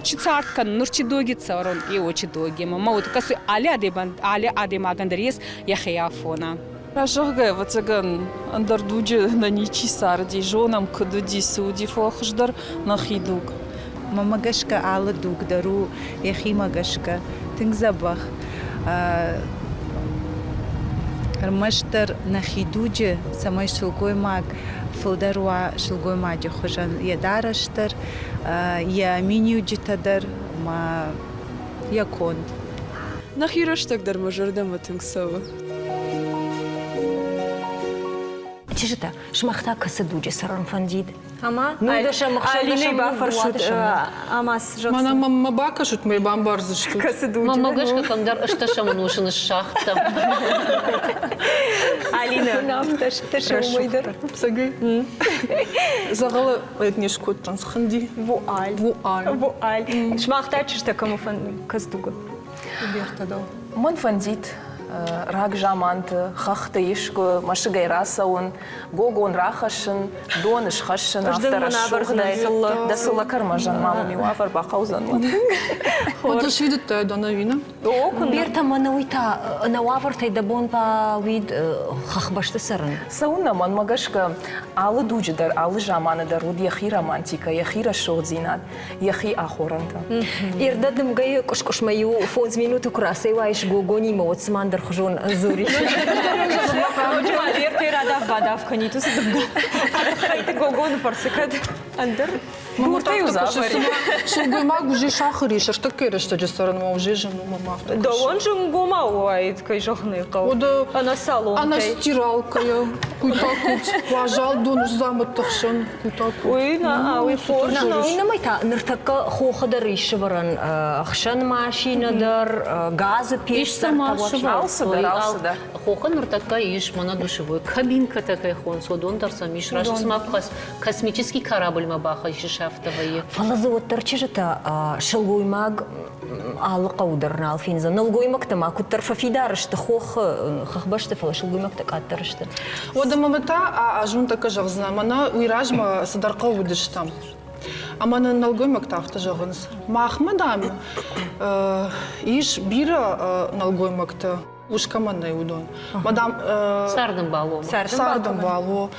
Чи цард кӕнун, нур чи доги цӕрун, ео чи доги. Ма вот кӕсуй али адӕмӕн, али адӕймагӕн дӕр ес йӕхе афонӕ. Зӕгъгӕ, ӕвӕццӕгӕн, ӕндӕр дуджы нӕ ничи царди, зонӕм, куыд уыди, цы уыди, фӕлӕ хуыздӕр нӕхи дуг. Мӕнмӕ гӕсгӕ алы дуг дӕр у йӕхимӕ гӕсгӕ тынг дзӕбӕх. Ӕрмӕстдӕр нӕхи дуджы, цӕмӕй сылгоймаг фылдӕр уа сылгоймаджы хуызӕн йӕ дарӕс дӕр, йӕ миниуджытӕ дӕр ӕмӕ йӕ конд. Нӕхи рӕстӕг дӕр мӕ зӕрдӕмӕ тынг цӕуы. Чызджытӕ, сымах та кӕцы дуджы цӕрын фӕндид? Ӕмӕ Алинӕйы бафӕрсут ӕмӕ Мӕнӕ мӕ бакӕсут, мӕ бамбардзыстут. Кӕцы дуджы? Мӕнмӕ гӕсгӕ кӕмдӕр ӕстӕсӕмын усын ссагъта. Алинӕ. Цӕгӕй. Дзӕгъӕлы не скодтон, схынди. Вуаль. Вуаль. Вуаль. Сымах та чызджытӕ кӕмы кӕцы дугы? Мӕн фӕндид рагзаманты хӕхты искуы мӕсыгӕй рацӕуын, гогон рахӕссын, дон схӕссын, афтӕ рӕсугъдӕй. Дӕ цыллӕ кӕрмӕзӕн ма мӕм иу уавӕр бахъӕудзӕн. Уӕд сфидыдта дон ӕви нӕ? Бертӕ мӕнӕ уый та ӕнӕ уавӕртӕй дӕ бон бауид хӕхбӕсты цӕрын? Цӕуыннӕ, мӕнмӕ гӕсгӕ, алы дуджы дӕр, алы заманы дӕр уыд йӕхи романтикӕ, йӕхи рӕсугъддзинад. йӕхи ахорӕнтӕ. Ирдӕ дымгӕйы къуыс-къуысмӕ иу фондз минуты куы рацӕйуаис гогонимӕ, уӕд цыма ӕндӕрхуызон дзурис. Ноджы ма Бертӕй радав-бадав кӕнид уыцы дымгӕ. Архайды гогоны фӕрцы кӕд ӕндӕр Дуртӕ-иу Сылгоймаг уже сахар ис, ӕртӕккӕ рӕстӕджы цӕрынмӕ уже зын у мӕм афтӕ кӕсы. Дӕуӕн зынгомау уаид, кӕй зӕгъын ӕй хъӕуы. Ӕнӕ салонтӕй. Ӕнӕ стиралкӕйӕ, куыйтӕ куыд уазал дон дзамӕтты хсӕн. Уый нӕ, уый хорз нӕу. Иннӕмӕй та ныртӕккӕ хохы дӕр ис сывӕрӕн ӕхсӕн машинӕ дӕр, газы пец дӕр. Алцыдӕр, алцыдӕр. Хохы ныртӕккӕ ис мӕнӕ душевой кабинкӕтӕ кӕй хонынц, уыдон дӕр сӕм ис. Раст цыма космический корабльмӕ бахӕссыс, афтӕ вӕййы. Фӕлӕ дзы уӕддӕр чызджытӕ сылгоймаг алы хъӕуы дӕр нал фендзӕн. Нӕлгоймӕгтӕ ма куыддӕр фӕфидар сты хохы, хӕхбӕсты, фӕлӕ сылгоймӕгтӕ къаддӕр сты. Уӕдӕ мӕ та ӕз уын тӕккӕ зӕгъдзынӕн, мӕнӕ уый размӕ цыдӕр хъӕу уыдыстӕм. Ӕмӕ нын нӕлгоймӕгтӕ афтӕ зӕгъынц. Махмӕ, дам, ис бирӕ нӕлгоймӕгтӕ. Ус кӕмӕн нӕй, уыдон. Мадам Цардӕмбал у. Цардӕмбал у.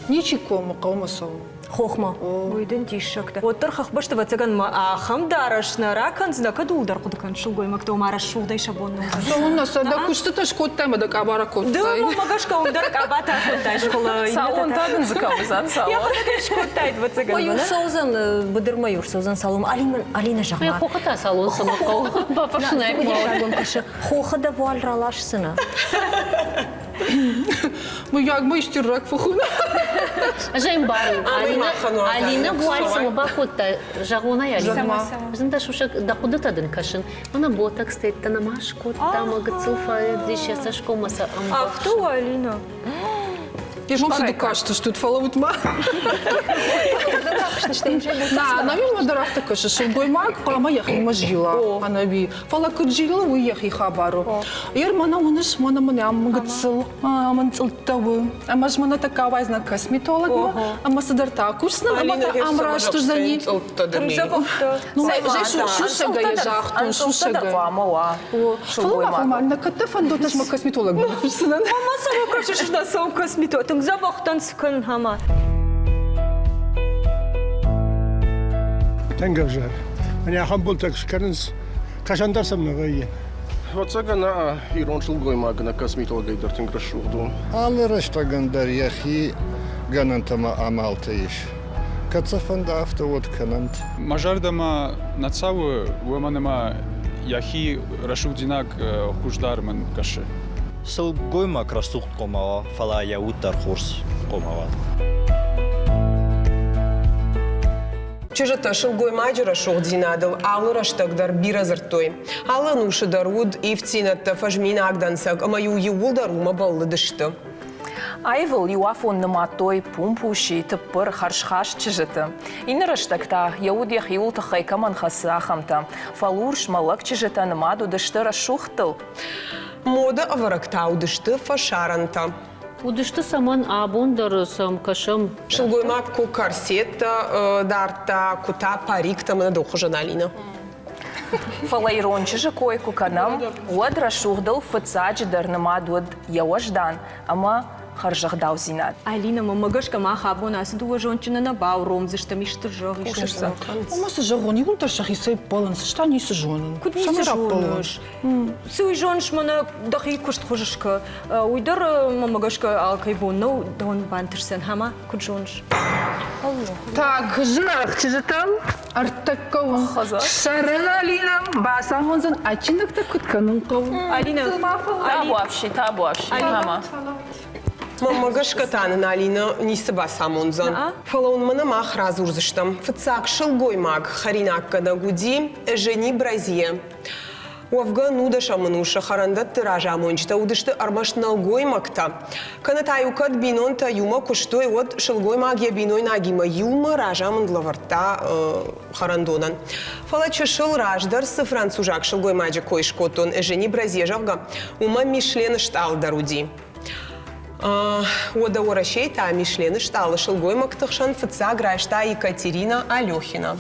Ничи комы хъӕумӕ цӕуы. Хохмӕ. Уый дын диссӕгтӕ. Уӕддӕр хӕхбӕсты ӕвӕццӕгӕн мӕ ахӕм дарӕс нӕ ракӕндзынӕ, кӕд ууыл дӕр хъуыды кӕн сылгоймӕгтӕ, ома рӕсугъдӕй сӕ бон нӕ уыдзӕн. Цӕуылнӕ сӕ дӕ куыстытӕ скодтай ӕмӕ дӕ къаба ракодтай? Ды мӕнмӕ гӕсгӕ уым дӕр къабатӕ кодтай, фӕлӕ Салон та дын дзы кӕм уыдзӕн, салон? Йӕхӕдӕг ӕй скодтаид, ӕвӕццӕгӕн. Ой, ӕрцӕудзӕн быдырмӕ ӕрцӕудзӕн салон. Алина, Алина, зӕгъ-ма. Хохы та салон цӕмӕ хъӕуы? Бафӕрсын ӕй кӕсы. Хохы дӕ вуаль раласдзынӕ. Мыййаг ма исты рак фӕхуына? Ӕз ӕй ӕмбарын. Алина, Алина вуаль цӕмӕ бакодта, зӕгъон ӕй, Алина? Ӕз ын дӕ сусӕг, дӕ хъуыдытӕ дын кӕсын. Мӕнӕ ботокс теттӕ нӕма скодта, мӕ гыццыл фӕдис йӕ цӕсгоммӕ сӕ ӕмбӕхсы. Афтӕ у, Алина? Йе цы кастыстут, фӕлӕуут ма. На, ӕнӕуи дӕр афтӕ кӕсы, сылгоймаг хъуамӕ йӕхимӕ зила, ӕнӕуи. Фӕлӕ куыд зилы, уый йӕхи хабар у. Ер мӕнӕ уыныс, мӕнӕ мын ам гыццыл мын цъылдтӕ у. Ӕмӕ ӕз мӕнӕ тӕккӕ ауайдзынӕн косметологмӕ, ӕмӕ цыдӕртӕ акусдзынӕн, ӕмӕ та ам раст уыдзӕни. Ну, сусӕгӕй загътон, сусӕгӕй. хъуамӕ уа. Фӕлӕ ма нӕ кӕд дӕ фӕндот, ӕз мӕ косметологмӕ ныффысдзынӕн. Ӕмӕ цӕуыл кӕсыс, нӕ цӕуы косметолог? Тынг дзӕбӕхтӕн цы кӕн, ӕмӕ. Тынг ӕвзӕр. Мӕнӕ ахӕм бултӕ скӕнынц, кӕсӕн дӕр сӕм нӕ вӕййы. Ӕвӕццӕгӕн, ирон сылгоймаг нӕ косметологӕй дӕр тынг рӕсугъд у. Алы рӕстӕгӕн дӕр йӕхи гӕнӕнтӕ ӕмӕ амалтӕ ис. Кӕд сӕ фӕнда, афтӕ уӕд кӕнӕнт. Мӕ зӕрдӕмӕ нӕ цӕуы, уымӕн ӕмӕ йӕхи рӕсугъддзинад хуыздӕр мын кӕсы. Сылгоймаг рӕсугъд хъуамӕ уа, фӕлӕ йӕ уд дӕр хорз хъуамӕ уа. Чызджытӕ сылгоймаджы рӕсугъддзинадыл алы рӕстӕг дӕр бирӕ дзырдтой. Алы ӕнусы дӕр уыд ивддзинӕдтӕ, фӕзминаг дӕнцӕг ӕмӕ-иу иууылдӕр уымӕ бӕллыдысты. Аивыл иу афон нымадтой пумпуси, тыппыр, хӕрзхаст чызджыты. Иннӕ рӕстӕг та йӕ уд йӕхиуыл тыххӕй кӕмӕн хӕцы, ахӕмтӕ. Фӕлурс, мӕлӕг чызджытӕ нымад уыдысты рӕсугъдтыл. Моды ӕвӕрӕг та уыдысты фӕсарӕнтӕ. Уыдысты цӕмӕн абон дӕр сӕм кӕсӕм. Сылгоймаг куы корсеттӕ дардта, куы та париктӕ, мӕнӕ дӕу хуызӕн Алинӕ. Фӕлӕ ирон чызджы кой куы кӕнӕм, уӕд рӕсугъдыл фыццаджыдӕр нымад уыд йӕ уӕздан ӕмӕ хӕрзӕгъдаудзинад. Алинӕ, мӕнмӕ гӕсгӕ мах абон ацы дыууӕ зондджыны нӕ бауромдзыстӕм, исты зӕгъ, исты зӕгъ. Ӕмӕ цы зӕгъон, иууылдӕр сӕхицӕй ӕппӕлынц, ӕз та ницы зонын. Куыд ницы зоныс? Цы уый зоныс, мӕнӕ дӕхи куыстхуыз скӕ. Уый дӕр, мӕнмӕ гӕсгӕ, алкӕй бон нӕу дон бантысдзӕн, ӕмӕ куыд зоныс? Так, зынаргъ чызджытӕм ӕртӕккӕ у. Сӕрӕн Алинӕ бацамондзӕн адджинӕгтӕ куыд кӕнын хъӕуы. Алинӕ, табуафси, табуафси, мама. Мӕнмӕ гӕсгӕ та нын Алинӕ ницы бацамондзӕн. Фӕлӕ уын мӕнӕ мах радзурдзыстӕм. Фыццаг сылгоймаг хӕринаггӕнӕг уыди Эжени Бразье. Уӕвгӕ, нудӕсӕм ӕнусы хӕрӕндӕтты разамонджытӕ уыдысты ӕрмӕст нӕлгоймӕгтӕ. Кӕнӕ та-иу кӕд бинонтӕ иумӕ куыстой, уӕд сылгоймаг йӕ бинойнагимӕ иумӕ разамынд лӕвӕрдта хӕрӕндонӕн. Фӕлӕ чысыл раздӕр цы французаг сылгоймаджы кой скодтон, Эжени Бразье, зӕгъгӕ, уымӕ Мишлены стъалы дӕр уыди. Уӕдӕ Уӕрӕсейы та Мишлены стъалы сылгоймӕгты хсӕн фыццаг райста Екатерина Алехина.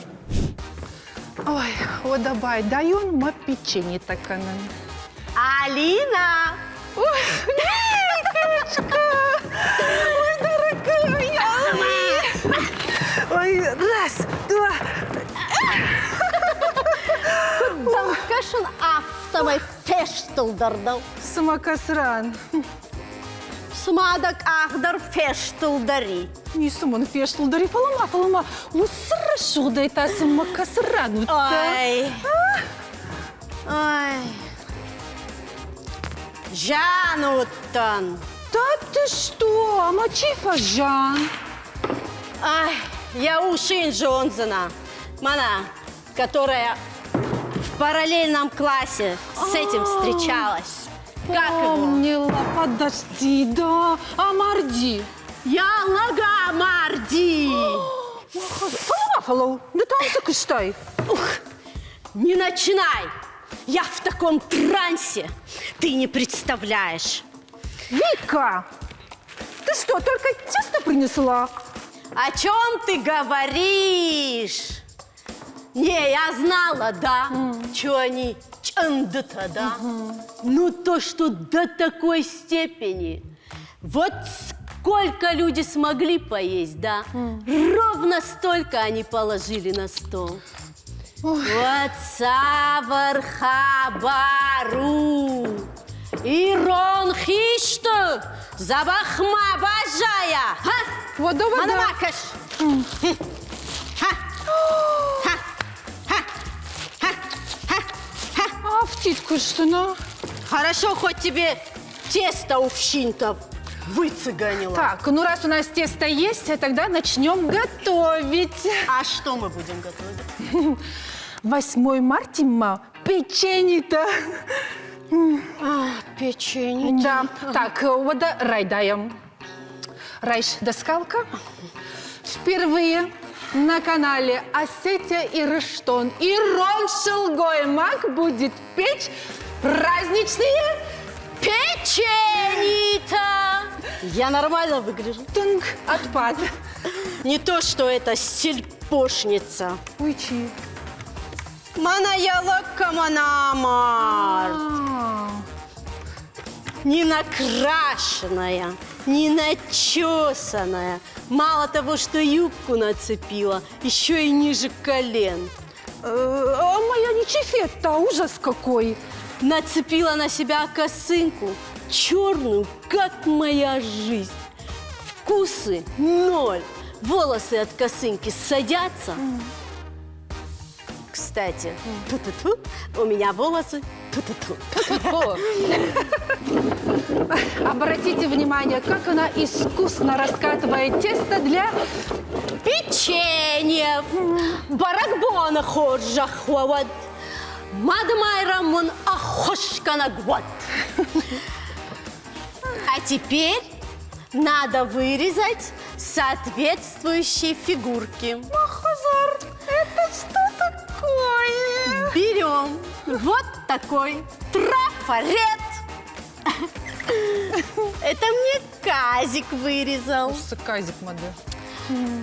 Ой, уӕдӕ байдайон мӕ печеньетӕ кӕнын. Алина! Ой, Викочка! Ой, дорогая! Ой, раз, два. Куыд дӕм кӕсын, афтӕмӕй фестылдӕр дӕу. Цыма кӕсран. Цыма дӕ къах дӕр фестылдӕр и. Ницы мын фестылдӕр и, фӕлӕ ма, фӕлӕ ма уыцы рӕсугъдӕй та цыма кӕцы ран уыдтӕ? Ай, ай, зианы уыдтӕн. Да ты что? Ӕмӕ чи фӕзиан? Ай, йӕ усы йын зондзынӕ. Мӕнӕ, которая в параллельном классе с этим встречалась. Как его? Помнила, подожди, да, Амарди. Я лага Амарди! Фӕлӕуу, фӕлӕуу, ды та цы куыстай? Ух, не начинай! Я в таком трансе, ты не представляешь. Вика, ты что, только тесто принесла? О чем ты говоришь? Не, я знала, да, что они Чъындытӕ, да? Ну то, что до такой степени. Вот сколько люди смогли поесть, да? Ровно столько они положили на стол. Вот цавӕр хабар у! Ирон хисты дзӕбӕх ма баззайа! Ха? Мӕнӕ ма кӕс! Ха! Ха! Ха! Ха! Ха! Ха! Афтид куысты, на. Хорошо, хоть тебе тесто у фщинтов выцыганила. Так, ну раз у нас тесто есть, тогда начнем готовить. А что мы будем готовить? 8 марта, ма, печенье-то. А, печенье. Да. Так, вот райдаем. Райш Доскалка. Впервые на канале Осетия и Рыштон Ирон Шелгоймак будет печь праздничные печенье-то! Я нормально выгляжу? Тынг, отпад. Не то, что это сельпошница. Уйчи. Мана ялыкка мана март. Не накрашенная, не начесанная. Мало того, что юбку нацепила, еще и ниже колен. А моя не чефет-то, ужас какой. Нацепила на себя косынку, черную, как моя жизнь. Вкусы ноль. Волосы от косынки садятся. Кстати, ту-ту-ту, у меня волосы ту-ту-ту. Обратите внимание, как она искусно раскатывает тесто для печенье. Бӕрӕгбоны хорзӕх уӕ уӕд. Мадымайрӕм уын ӕххуысгӕнӕг уӕд. А теперь надо вырезать соответствующие фигурки. Махазар, это что такое? Берем вот такой трафарет. Это мне Казик вырезал. Казик модель.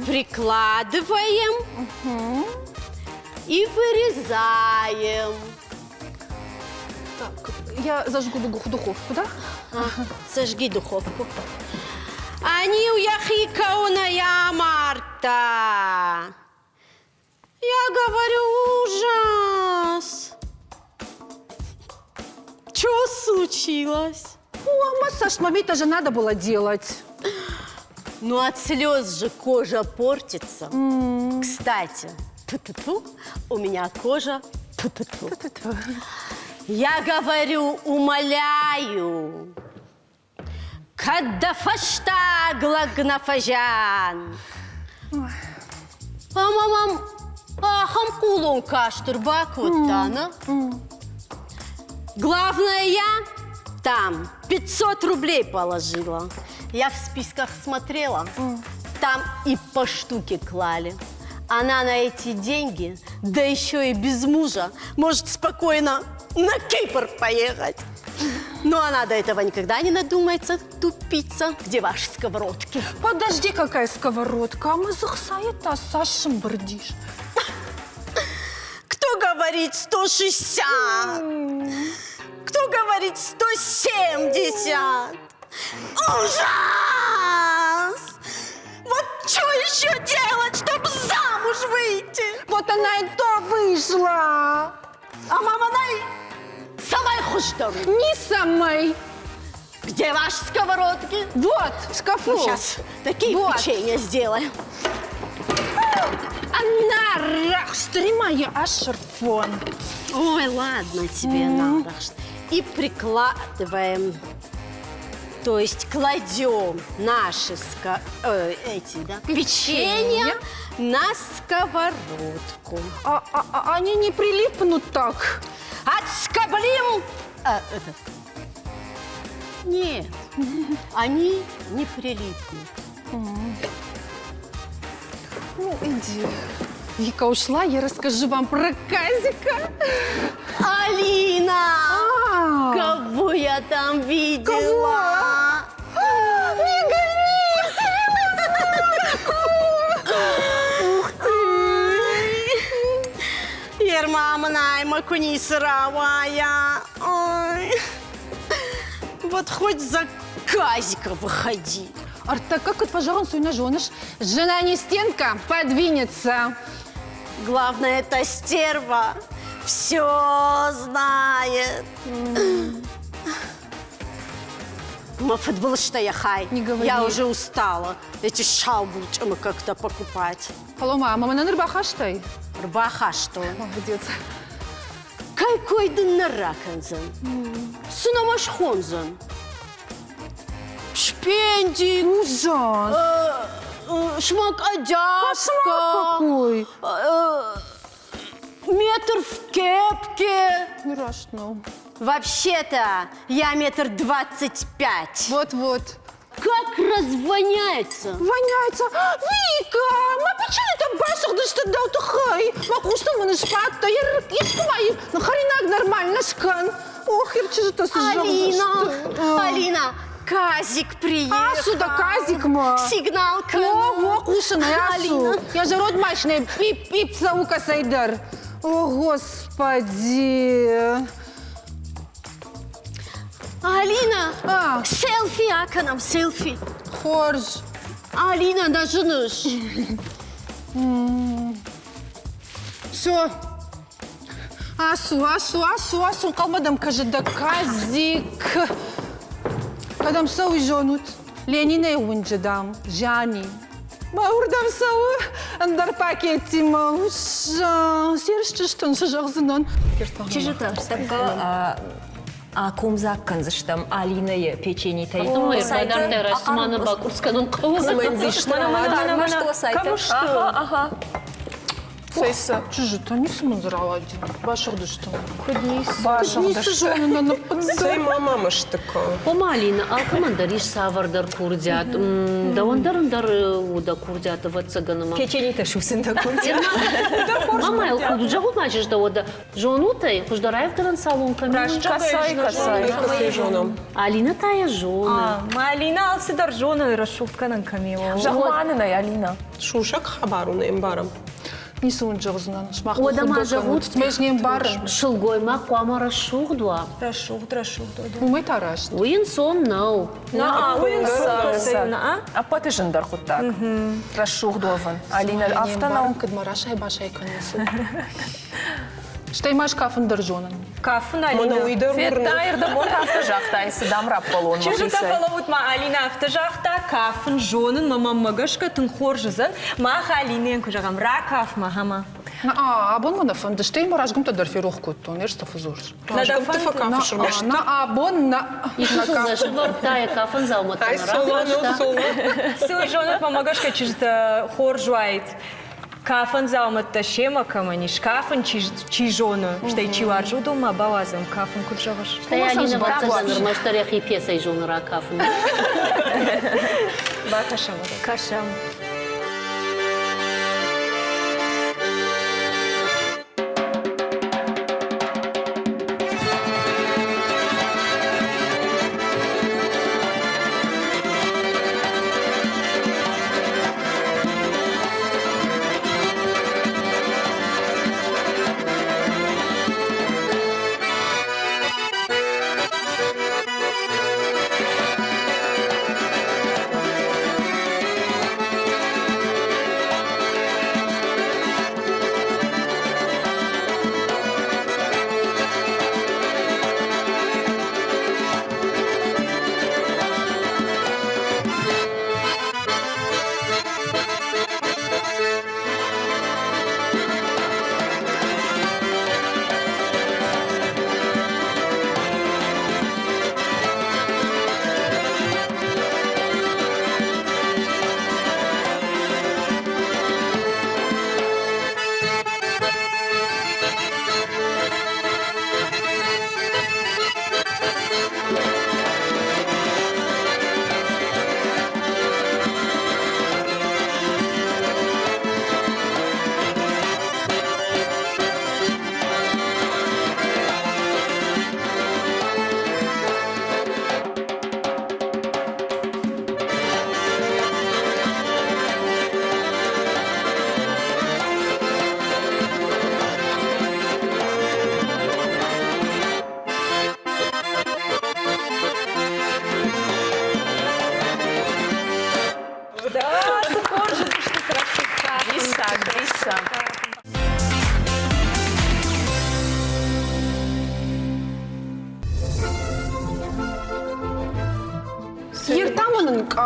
Прикладываем и вырезаем. Так, я зажгу духовку, да? А, зажги духовку. Они у Яхикауна Марта. Я говорю, ужас. Что случилось? О, массаж маме-то же надо было делать. Ну, от слез же кожа портится. Кстати, ту-ту-ту, у меня кожа ту-ту-ту. Я говорю, умоляю. Каддафашта глагнафажан. А мамам ахам кулон каштыр бакоттана. Главное, я там 500 рублей положила. Я в списках смотрела, там и по штуке клали. Она на эти деньги, да еще и без мужа, может спокойно на Кипр поехать. Но она до этого никогда не надумается, тупица. Где ваши сковородки? Подожди, какая сковородка? А мы захсаета Сашем бордишь. Кто говорит 160? Кто говорит 170? Ужас! Вот что еще делать, чтобы замуж выйти? Вот она и то вышла. А мама най самай хуштор. Не самой. Где ваши сковородки? Вот, в шкафу. Ну, сейчас такие Вот. печенья сделаем. Она ашерфон. Ой, ладно тебе, Нарахш. И прикладываем, то есть кладем наши ска- эти, да, печенья на сковородку. А они не прилипнут так? Отскоблим! А, это. Нет, они не прилипнут. Ну, иди. Вика ушла, я расскажу вам про Казика. Алина! Кого я там видела? Кого? Не гони, серьезно? Ух ты! Ерма мын ӕмӕ куы ницы рауайа. Ой. Вот хоть за Казика выходи. Ӕртӕккӕ куыд фӕзӕгъынц, уый нӕ зоныс? Жена не стенка, подвинется. Главное, это стерва. Все знает. Мӕ фыдбылызтӕ йӕ хай. Я уже устала эти шаубулчъымы как-то покупать. Алло, мама, мӕнӕн ӕрбахастай? Ӕрбахастон. Молодец. Кӕй кой дын нӕ ракӕндзӕн? Цы нӕ схондзӕн? Шпендик. Ужас. Шмакодявка. Кошмар какой. Метр в кепке. Страшно. Вообще-то я 1,25 м. Вот-вот. Как развоняется! Воняется! Вика, ма печенье басыгъдысты дӕу тыххӕй. Мӕ хъустыл мын сбадтӕ, искуы ма хӕринаг нормально скӕн. Ох, чызджытӕ цы Алина, Алина, Казик приехал. Ацу да Казикмӕ. Сигнал кӕны. О, о, хъусын ӕй, ацу. Йӕ зӕронд машинӕ пип-пип цӕуы кӕцӕйдӕр. О, Господи! Алина, селфи акӕнӕм, селфи. Хорз. Алина, нӕ зыныс. Все. Ацу, ацу, ацу, ацу, ӕнхъӕлмӕ дӕм кӕсы дӕ Казик. Кӕдӕм цӕуы зонут? Ленинӕй уынджы, дам, зиани. Мӕ уырдӕм цӕуы ӕндӕр пакеттимӕ. Серсджыстӕн цы зӕгъдзынӕн? Чызджытӕ, тӕккӕ акомдзаг кӕндзыстӕм Алинӕйы печенитӕй. Ӕрбадардта рӕстмӕ бакъурц кӕнын хъӕуы. Ага. Цӕй Чызджытӕ, ницы мын дзы рауади. Басыгъдысты. Куыд ницы? Ницы зонын, Цӕй ма мӕсты кӕн. Ома, Алина, алкӕмӕн дӕр ис цавӕрдӕр курдиат. Дӕуӕн дӕр ӕндӕр у дӕ курдиат, ӕвӕццӕгӕн ӕмӕ. Печенитӕ сусын дӕ курдиат. Мама, худ зӕгъут ма чызджытӕ, уӕдӕ зонут ӕй, хуыздӕр аивдӕрӕн салон кӕм Раст кӕцӕй, кӕцӕй. Кӕцӕй зонӕм. Алина та йӕ зоны. Алина алцыдӕр зоны, рӕсугъд кӕнын кӕм и. Зӕгъ-ма нын ӕй, Алина. Сусӕг хабар у, не мбарӕм. Ницы уын зӕгъдзынӕн. Сымах Уӕдӕ ма зӕгъут, ӕз не мбарын. Сылгоймаг хъуамӕ рӕсугъд уа. Рӕсугъд, рӕсугъд. Уымӕй та раст. Уый ӕнцон нӕу. Уый ӕнцон Ӕппӕты зындӕр хъуыддаг. Рӕсугъд уӕвын. Алинӕ, афтӕ нӕу? Куыд мӕ расай-басай кӕнынц. Стӕй ма скафын дӕр зонын. Кафын, Алина. Уый дӕр Федтай, ӕрдӕбон афтӕ загътай, цы дам раппӕлон Чызджытӕ, фӕлӕуут ма, Алина афтӕ загъта, кафын зонын, мӕ мӕнмӕ гӕсгӕ тынг хорз уыдзӕн. Мах Алинӕйӕн куы зӕгъӕм, ракаф ма, хӕмӕ. Абон мӕ нӕ фӕнды, стӕй мӕ разгӕмттӕ дӕр ферох кодтон, ӕрцӕ фӕдзурс. Разгӕмтты фӕкафыс ӕрмӕст. На абон нӕ. Искуы нӕ сывӕрдта йӕ кафын дзаумӕттӕ Ай, соло, соло. Цы зонут, мӕмӕ гӕсгӕ чызджытӕ хорз уаид. Кафӕн дзаумӕттӕ семӕ кӕмӕн ис, кафын чи зоны, стӕй чи уарзы, уыдон ма бауадзӕм, кафын куыд зӕгъыс? Стӕй Алинӕ ӕвӕццӕгӕн ӕрмӕстдӕр йӕхи пьесӕйы зоны ракафын. Бакӕсӕм. Кӕсӕм.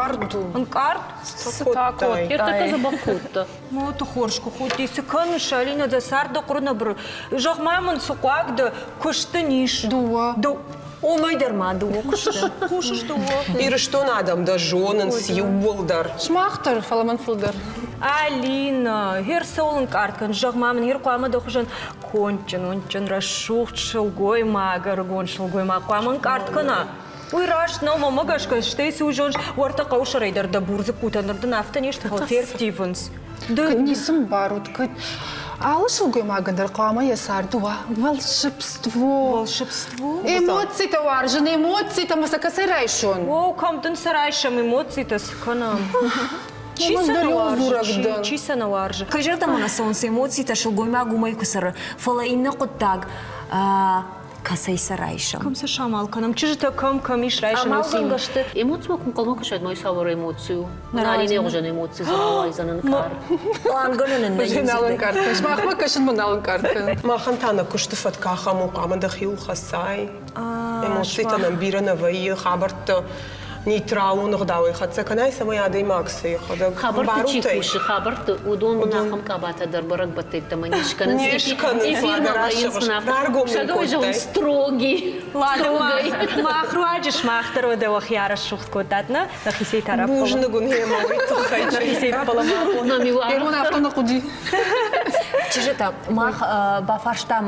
Ӕнкъард у. Ӕнкъард? Цы та кодтай? Ӕртӕккӕ дзӕбӕх кодта. Моты хорз куы худти. Цы кӕныс, Алинӕ, дӕ цард дӕ хъуыры нӕ быры? Зӕгъ-ма мын, цы хъуаг дӕ? Куыст дын ис? Дыууӕ. Уымӕй дӕр ма дыууӕ куысты. Хъусыс дыууӕ. Ирыстон адӕм дӕ зонынц иууылдӕр. Сымах дӕр, фӕлӕ мӕн фылдӕр. Алина, хер цӕуыл ӕнкъард кӕн, зӕгъ-ма мын, хер хъуамӕ дӕ хуызӕн кондджын, уындджын, рӕсугъд сылгоймаг, ӕрыгон сылгоймаг хъуамӕ ӕнкъард кӕна. Уый раст нӕу, мӕнмӕ гӕсгӕ, стӕй цы зоныс, уӕртӕ хъӕусӕрӕй дӕр дӕ бур дзыккутӕ ныр дын афтӕ не сты, фӕлӕ ферттивынц. Кӕд ницы мбарут, кӕд алы сылгоймагӕн дӕр хъуамӕ йӕ царды уа волшебство. Волшебство? Эмоцитӕ уарзын, эмоцитӕ мӕ сӕ кӕцӕй райсон? О, кӕм дын сӕ райсӕм, эмоцитӕ цы кӕнӕм? Чи сӕ нӕ уарзы? Чи сӕ нӕ уарзы? Кӕй зӕрдӕмӕ нӕ цӕуынц эмоцитӕ, сылгоймаг уымӕй куы цӕры, фӕлӕ иннӕ хъуыддаг кӕцӕй сӕ райсӕм? Кӕм сӕ самал кӕнӕм? Чызджытӕ кӕм, кӕм ис райсӕм? Амалгӕнгӕ сты. Эмоцимӕ куы ӕнхъӕлмӕ кӕсай, мой цавӕр эмоци у? Нали хуызӕн эмоци дзы рауайдзӕн ӕнкъард. Пълангӕнӕн ын нӕ нал ӕнкъард кӕнын. Махмӕ кӕсынмӕ нал ӕнкъард кӕнын. Махӕн та нӕ куысты фӕтк ахӕм у, хъуамӕ дӕхиуыл хӕцай. Эмоцитӕ нӕм бирӕ нӕ вӕййы, хабӕрттӕ нейтралон ӕгъдауӕй хӕццӕ кӕнай, цӕмӕй адӕймаг цы йӕхӕдӕг Хабӕртты чи кусы, хабӕртты уыдон ахӕм къабатӕ дӕр бӕрӕгбӕттӕ йеддӕмӕ не скӕнынц. Не скӕнынц, Эфирмӕ вӕййынц мын афтӕ. Строгий. Строгий. Мах руаджы сымах дӕр уӕдӕ уӕхи арӕсугъд кодтат, нӕ? Нӕхицӕй та раппӕлӕм. Бузныг уын гъемӕ уый тыххӕй. Нӕхицӕй раппӕлӕм. Ирон афтӕ нӕ хъуыди. Чызджытӕ, мах бафарстам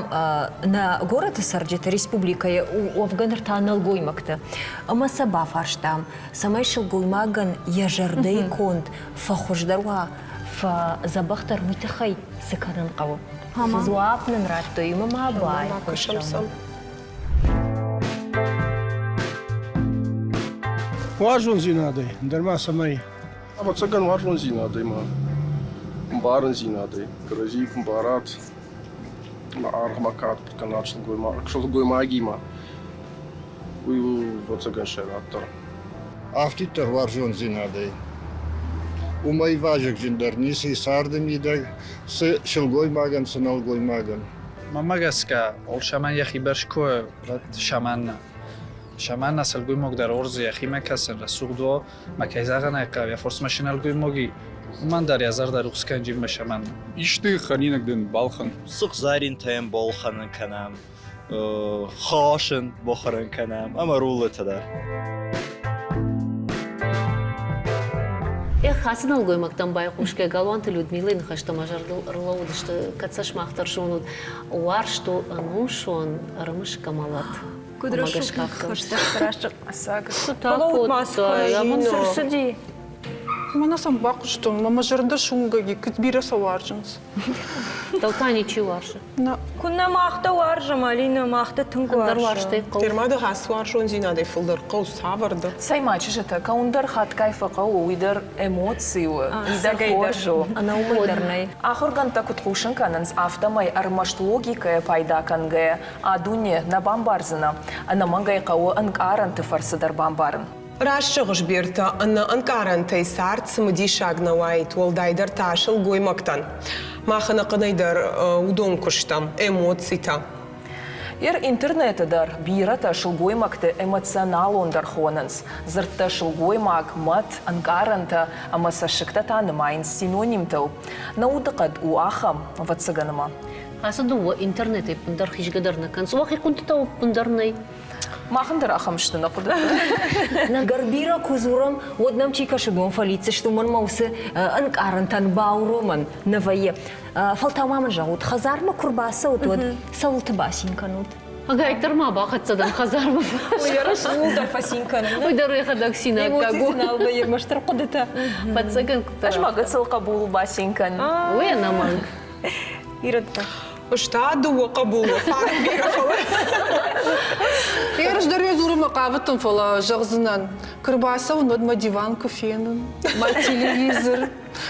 нӕ горӕты цӕрджыты, республикӕйы уӕвгӕ ныр та нӕлгоймӕгты. Ӕмӕ сӕ бафарстам, цӕмӕй сылгоймагӕн йӕ зӕрдӕйы конд фӕхуыздӕр уа, фӕдзӕбӕхдӕр уый тыххӕй цы кӕнын хъӕуы. Цы дзуапп нын радтой, уымӕ ма байхъусӕм. Уарзондзинадӕй, дӕр ма цӕмӕй. Ӕвӕццӕгӕн уарзондзинадӕй ма ӕмбарындзинадӕй, кӕрӕдзийы куы мбарат, ӕмӕ аргъмӕ кад кӕнат сылгоймагимӕ, уый у, ӕвӕццӕгӕн, сӕйрагдӕр. Афтиддӕр уарзондзинадӕй. Уымӕй вазыгджындӕр ницы и царды мидӕг, цы сылгоймагӕн, цы нӕлгоймагӕн. Мӕнмӕ гӕсгӕ, Олсамӕн йӕхи бӕрз куы Шаманна. Шаманна сылгоймаг дӕр ордзы йӕхимӕ кӕсын рӕсугъд у, мӕ кӕй зӕгъын ӕй хъӕуы, йӕ форсмӕ нӕлгоймаги, уымӕн дӕр йӕ зӕрдӕ рухс кӕнджинмӕ Шаманна. Исты хӕринаг дын балхӕн. Сыгъзӕринтӕ йын балхӕнын кӕнӕм, хос ын бахӕрын кӕнӕм ӕмӕ руллытӕ дӕр. Эх, ацы нӕлгоймӕгтӕм байхъусгӕ Галуанты Людмилайы ныхӕстӕ мӕ зӕрдыл ӕрлӕууыдысты, кӕд сӕ сымах дӕр зонут. Уарзт у ӕнусон, ӕрымысгӕ мӕлӕт. Куыд рӕсугъд ныхӕстӕ Цы Мӕнӕ сӕм бахъуыстон, мӕ мӕ зӕрдӕ суынгӕг куыд бирӕ сӕ уарзынц. Дӕу та ничи уарзы. Куыннӕ мах дӕ уарзӕм, Алинӕ, мах дӕ тынг уарзӕм. Термады хӕс уарзондзинадӕй фылдӕр хъӕу цавӕрдӕр. Цӕй ма, чызджытӕ, кӕуын дӕр хатгай фӕхъӕуы, уый дӕр эмоци у, уый дӕр хорз у. Ӕнӕ уымӕй дӕр нӕй. Ахуыргӕндтӕ куыд хъусын кӕнынц, афтӕмӕй ӕрмӕст логикӕйӕ пайда кӕнгӕйӕ а дуне нӕ бамбардзынӕ. Ӕнӕмӕнгӕй хъӕуы ӕнкъарӕнты фӕрцы дӕр бамбарын. Раст зӕгъыс, Бертӕ, ӕнӕ ӕнкъарӕнтӕй цард цымыдисаг нӕ уаид, уӕлдайдӕр та сылгоймӕгтӕн. Мах ӕнӕхъӕнӕй дӕр уыдон куыстам, эмоцитӕ. Ер интернеты дӕр бирӕтӕ сылгоймӕгты эмоционалондӕр хонынц. Дзырдтӕ сылгоймаг, мӕт, ӕнкъарӕнтӕ ӕмӕ цӕссыгтӕ та нымайынц синонимтыл. Нӕ удыхъӕд у ахӕм, ӕвӕццӕгӕн ӕмӕ. Ацы дыууӕ интернетӕй ӕппындӕр хизгӕ дӕр нӕ кӕнынц. Уӕхи хъуыдытӕ ӕппындӕр нӕй. Махӕн дӕр ахӕм сты нӕ хъуыдытӕ. Нӕгӕр бирӕ куы дзурӕм, уӕд нӕм чи кӕсы, уыдон фӕлидздзысты, уымӕн ӕмӕ уыцы ӕнкъарӕнтӕн бауромӕн нӕ вӕййы. Фӕлтау ма мын зӕгъут, хӕдзармӕ куы рбацӕут, уӕд цӕуылты бацин кӕнут? Ӕгайтдӕр ма бахӕццӕ дӕн хӕдзармӕ. Уый ууыл дӕр фӕцин кӕнын. Уый дӕр йӕхӕдӕг цинаггаг у. Эмоци нал вӕййы ӕрмӕстдӕр хъуыдытӕ. Фӕццӕгӕн Ӕз ма гыццыл хъӕбулы бацин кӕн. Уый ӕнӕмӕнг. Ирӕттӕ. Ста дыууӕ хъӕбулы, фарн бирӕ, фӕлӕ. Ерыс дӕр йӕ дзурынмӕ хъавыдтӕн, фӕлӕ зӕгъдзынӕн, куы рбацӕуын, уӕд мӕ диван куы фенын, мӕ телевизор.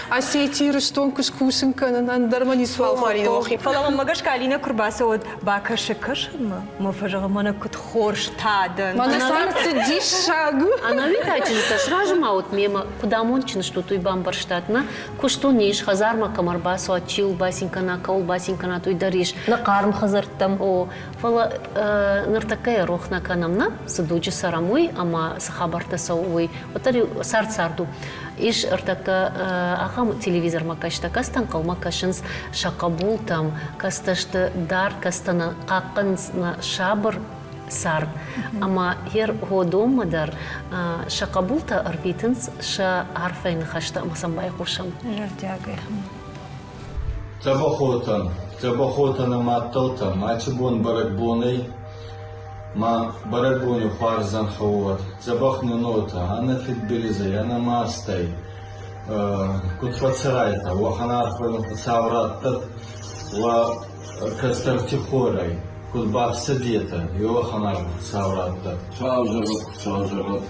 Осетия Ирыстон куы скусын кӕнын, ӕндӕр мӕ ницуал фӕхъӕуы. Фӕлӕ мӕм гӕсгӕ Алинӕ куы рбацӕуӕд, бакӕсы кӕсынмӕ, мӕ фӕзӕгъы, мӕнӕ куыд хорз та дӕн. Мӕнӕ цард цы диссаг у! Ӕнӕуи та чызджытӕ сразы ма ут мемӕ, куыд амондджын стут, уый бамбӕрстат, нӕ? Куыстон ис, хӕдзармӕ кӕм ӕрбацӕуат, чи уыл бацин кӕна, кӕуыл бацин кӕнат, уый дӕр ис. Нӕ хъарм хӕдзӕрттӕм. О, фӕлӕ ныртӕккӕ йӕ рох нӕ кӕнӕм, нӕ? Цы дуджы цӕрӕм, уый ӕмӕ цы хабӕрттӕ цӕуы, уый. Уӕддӕр цард цард у. Ис ӕртӕккӕ ахӕм телевизормӕ кӕстӕ, кӕцытӕ ӕнхъӕлмӕ кӕсынц сӕ хъӕбултӕм, кӕцытӕ сты дард, кӕцытӕ нӕ хъахъхъӕнынц нӕ сабыр цард. Ӕмӕ йе ргъодоммӕ дӕр сӕ хъӕбултӕ ӕрвитынц сӕ арфӕйы ныхӕстӕ ӕмӕ сӕм байхъусӕм. Зӕрдиагӕй. Дзӕбӕхотӕн, дзӕбӕхотӕн ӕма мадтӕлтӕн аци бон бӕрӕгбонӕй ма бӕрӕгбони хуарзӕнхӕ уӕд, дзӕбӕх нин уотӕ, ӕнӕ фидбилизӕй, ӕнӕ мастӕй куд фӕццӕрайтӕ, уӕхӕн арфӕ уин Хуцау раттӕд уӕ кӕстӕрти хорӕй, куд бафсӕдетӕ, уӕхӕн арфӕ Хуцау раттӕд. Хуцау зӕгъӕд, Хуцау зӕгъӕд,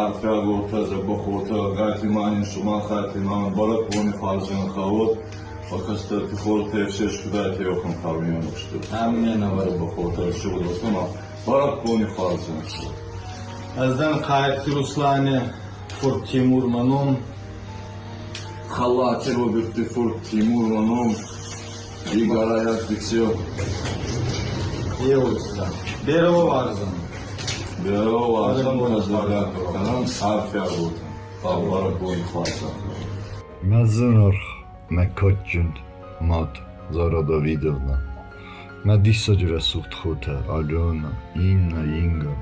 арфиаг уотӕ, дзӕбӕх уотӕ, ӕгайтима нин сумах ма бӕрӕгбони хуарзӕнхӕ уод, уӕ кӕстӕрти хортӕ ӕфсес кудайтӕ уӕхӕн хауйнаг сты. Аммен. Дзӕбӕх уотӕ, рӕсугъд ма бӕрӕгбони хуарзӕнхӕ. Ӕз дӕн Хъайырти Руслани фурт Тимур мӕ ном. Халати Роберти фурт Тимур мӕ ном. Игарайаг Диксио. Еуцта. Берӕ уарзӕн. Берӕ уарзӕн, кӕнӕн арфиаг уотӕ. Фал бӕрӕгбони хуарзӕнхӕ. Мӕ зынаргъ, мӕ кадджын мад Зара Давидовна, мӕ диссаджы рӕсугъд хотӕ Алена, Инна, Инга.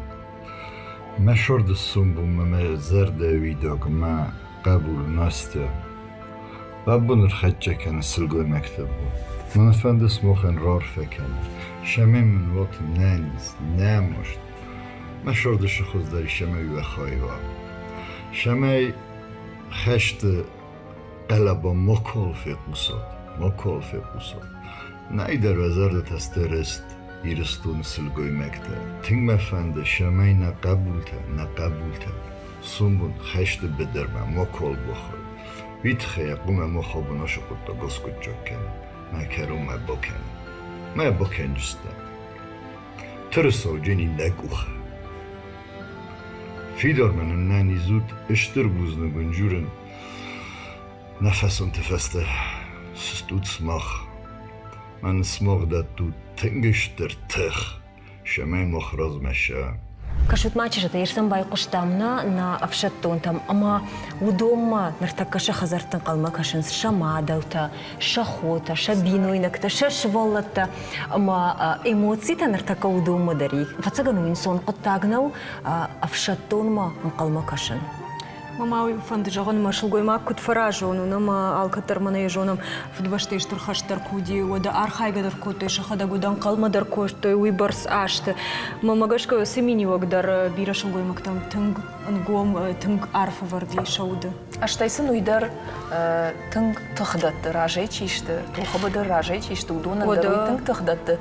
Мӕ сӕрды сомбонмӕ мӕ зӕрдӕ уидаг мӕ хъӕбул Настя. Бабон ӕрхӕццӕ кӕны сылгоймӕгты бон. Мӕн фӕнды сымахӕн раарфӕ кӕнын, цӕмӕй мын уат нӕниз, нӕ маст. Мӕ сӕрды хуыздӕр цӕмӕй уӕ хай уа. Цӕмӕй хӕсты хъӕлӕба макуал фехъусат, макуал фехъусат. Нӕйдӕр уӕ зӕрдӕтӕ сты рыст Ирыстоны сылгоймӕгтӕ. Тынг мӕ фӕнды, цӕмӕй нӕ хъӕбултӕ, нӕ хъӕбултӕ сомбон хӕсты быдырмӕ макуал бахауой. Уый тыххӕй йӕ хъуамӕ мах абон ацы хъуыддаг аскъуыддзаг кӕнӕм, мӕ кӕронмӕ бакӕнӕм. Мӕ бакӕнджыстӕм. Тырысауджын иннӕ къухы. Фидар мын ӕнӕниз ут, стыр бузныг уын дзурын. Нӕ фӕсонты фӕстӕ сыстут сымах. Мӕн сымах дӕттут тынг стыр тых, цӕмӕй мах размӕ сӕ. Кӕсут ма, чызджытӕ, Ирсӕн байхъуыстам нӕ нӕ ӕфсӕддонтӕм ӕмӕ уыдонмӕ ныртӕккӕ сӕ хӕдзӕртты ӕнхъӕлмӕ кӕсынц сӕ мадӕлтӕ, сӕ хотӕ, сӕ бинойнӕгтӕ, сӕ сывӕллӕттӕ ӕмӕ эмоцитӕ ныртӕккӕ уыдонмӕ дӕр и. Ӕвӕццӕгӕн, уый ӕнцон хъуыддаг нӕу ӕфсӕддонмӕ ӕнхъӕлмӕ кӕсын. Мӕ уый фӕнды зӕгъын, мӕ сылгоймаг куыд фӕразон у, ӕмӕ алкӕддӕр мӕнӕ йӕ зонӕм, Фыдыбӕстӕйы Стыр хӕст дӕр куы уыди, уӕдӕ архайгӕ дӕр кодтой, сӕхӕдӕг уыд ӕнхъӕлмӕ дӕр кодтой уыйбӕрц азты. Мӕнмӕ гӕсгӕ уыцы миниуӕг дӕр бирӕ сылгоймӕгтӕм тынг ӕнгом, тынг арф ӕвӕрд и сӕ уды. Стӕй сын уый дӕр тынг тых дӕтты, разӕй чи сты, тохы быдыр разӕй чи сты, уыдонӕн дӕр уый тынг тых дӕтты,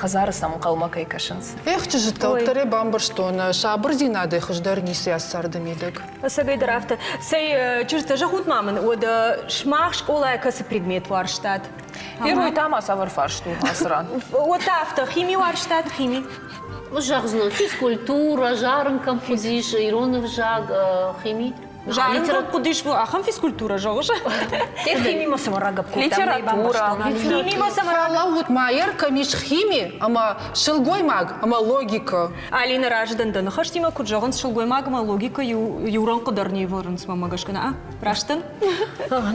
хӕдзары сӕм ӕнхъӕлмӕ кӕй кӕсынц. Эх, чызджытӕ, уӕддӕр ӕй бамбӕрстон, сабырдзинадӕй хуыздӕр ницы ис царды мидӕг. Ӕцӕгӕйдӕр афтӕ. Цӕй, чызджытӕ, зӕгъут ма мын, уӕдӕ сымах скъолайы кӕцы предмет уарзтат? Первый та ма цавӕр фарст у ацы ран? Уӕд та афтӕ, хими уарзтат, хими? Зӕгъдзынӕн, физкультура, зарын кӕм хъуыдис, ирон ӕвзаг, хими. Зарын кӕм хъуыдис, ахӕм физкультура, зӕгъыс? Химимӕ цӕмӕ рагӕпп кодтам? Литература. Химимӕ цӕмӕ Фӕлӕуут ма, ӕр кӕм ис хими ӕмӕ сылгоймаг ӕмӕ логикӕ. Алина разы дӕн дӕ ныхӕстимӕ, куыд зӕгъынц, сылгоймаг ӕмӕ логикӕ иу рӕнхъы дӕр не вӕрынц, мӕнмӕ гӕсгӕ. Нӕ, раст дӕн?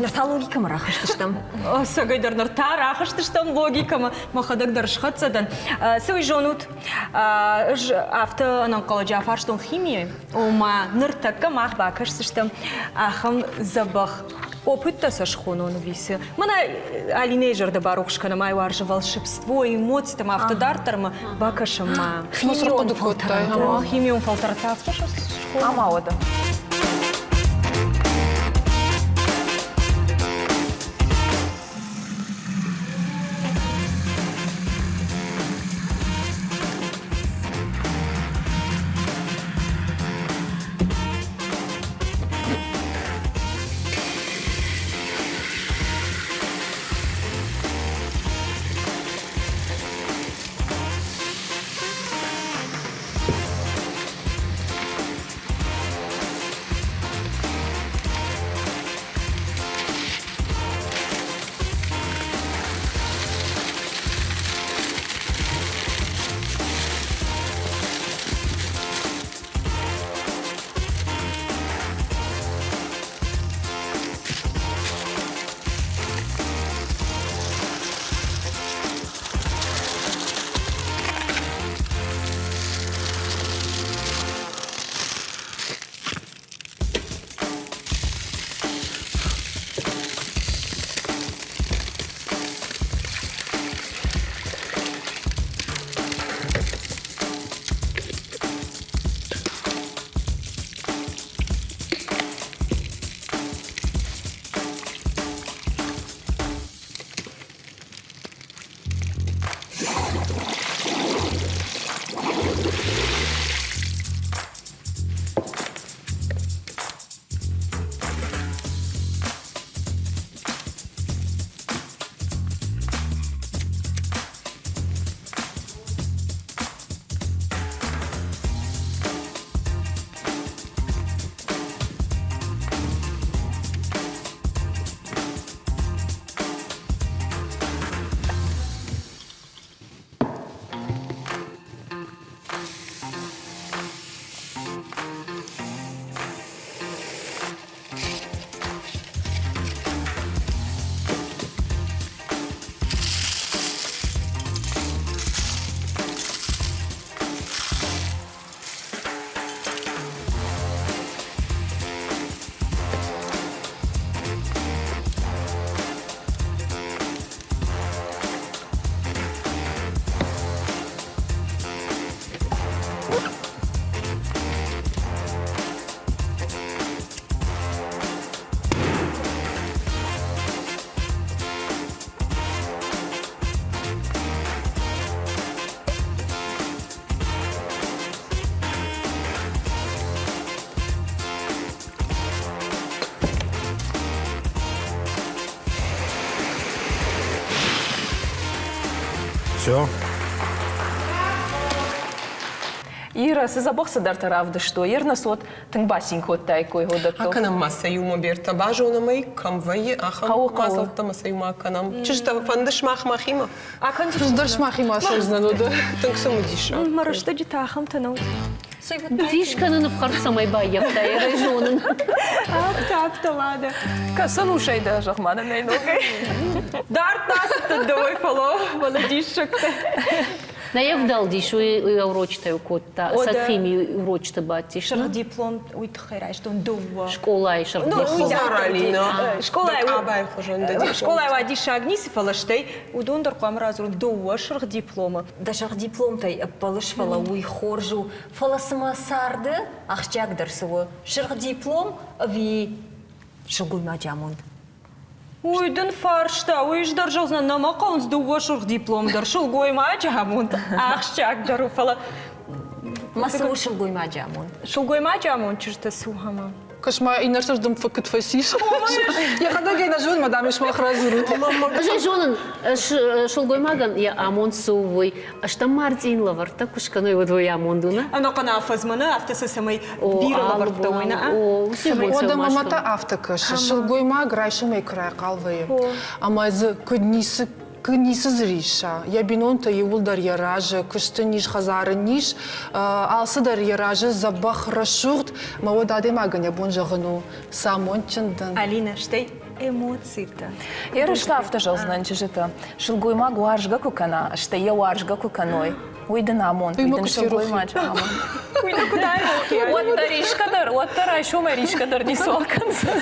Ныр та логикӕмӕ рахызтыстӕм. Ӕцӕгӕйдӕр ныр та рахызтыстӕм логикӕмӕ. Мӕхӕдӕг дӕр схӕццӕ дӕн. Цы уый зонут? Ӕз афтӕ ӕнӕнхъӕлӕджы афарстон химийы, ома ныртӕккӕ мах бакӕсдзыстӕм ахӕм дзӕбӕх опыттӕ сӕ схонон ӕви цы. Мӕнӕ Алинӕйы зӕрдӕ барухс кӕнӕм, ай уарзы волшебство, эмоцитӕм, афтӕ дарддӕр ма бакӕсӕм ма. Химион фӕлтӕрӕнтӕ. Химион фӕлтӕрӕнтӕ афтӕ схонӕм. Ӕмӕ уӕдӕ. Все. Ира, цы дзӕбӕх цыдӕртӕ равдыстой, ер нӕ цот тынг бацин кодтаиккой уыдӕттыл. Акӕнӕм ма сӕ иумӕ Бертӕ, базонӕм ӕй, кӕм вӕййы, ахӕм мадзӕлттӕ ма сӕ иумӕ акӕнӕм. Чызджытӕ, фӕнды сымах махимӕ? Хуыздӕр сымахимӕ ацӕудзынӕн уӕдӕ. Тынг цымыдисаг. Мӕ рӕстӕджы та ахӕмтӕ нӕ уыд. Дис кӕнын ӕфхӕрд цӕмӕй баййӕфта, йӕ зонын. Афтӕ, афтӕ, Лада. Кӕсын усӕй дӕ, зӕгъ ма нын ӕй ногӕй. Дард ацыдтӕн дӕуӕй, фӕлӕ, фӕлӕ диссӕгтӕ. Нӕ ӕвдӕлдис, уый урочытӕ кодта, сӕ химийы урочыты бадтис. Сырх диплом уый тыххӕй райстон дыууӕ. Скъолайы сырх диплом. Скъолайы уадиссаг ницы, фӕлӕ стӕй уыдон дӕр хъуамӕ радзурын дыууӕ сырх дипломы. Дӕ сырх дипломтӕй ӕппӕлыс, фӕлӕ уый хорз у. Фӕлӕ цымӕ царды ахсджиагдӕр цы у? Сырх диплом ӕви сылгоймаджы амонд? Уый дын фарста, уый ӕз дӕр зӕгъдзынӕн, нӕ мӕ хъӕуынц дыууӕ сырх диплом дӕр, сылгоймаджы амонд ахсджиагдӕр у, фӕлӕ Ма цы у сылгоймаджы амонд? Сылгоймаджы амонд чызджытӕ цы у ӕмӕ? Кӕс-ма, иннӕрдӕм куыд фӕцис. Йӕхӕдӕг ӕй нӕ зоны, мадам, сымах радзурут. Ӕз ӕй зонын, сылгоймагӕн йӕ амонд цы у, уый. Стӕм мартъин лӕвӕрттӕ куы скӕной, уӕд уый амонд у, нӕ? Ӕнӕхъӕн афӕдзмӕ нӕ, афтӕ сӕ цӕмӕй бирӕ лӕвӕрттӕ уой, нӕ? Уӕдӕ мӕмӕ та афтӕ кӕсы, сылгоймаг райсомӕй куы райхъал вӕййы, ӕмӕ дзы куыд ницы куы ницы дзы рисса, йӕ бинонтӕ иууылдӕр йӕ разы, куысты низ, хӕдзары низ, алцыдӕр йӕ разы дзӕбӕх, рӕсугъд, мӕ уӕд адӕймагӕн йӕ бон зӕгъын у, цы амондджын дӕн. Алинӕ, стӕй эмоцитӕ. Ерыстӕ афтӕ зӕгъдзынӕн чызджытӕ, сылгоймаг уарзгӕ куы кӕна, стӕй йӕ уарзгӕ куы кӕной, уый дын амонд, уый дын сылгоймаджы амонд. Уый дын куыд айрох? Уӕддӕр рисгӕ дӕр, уӕддӕр райсомӕй рисгӕ дӕр ницыуал кӕндзӕн.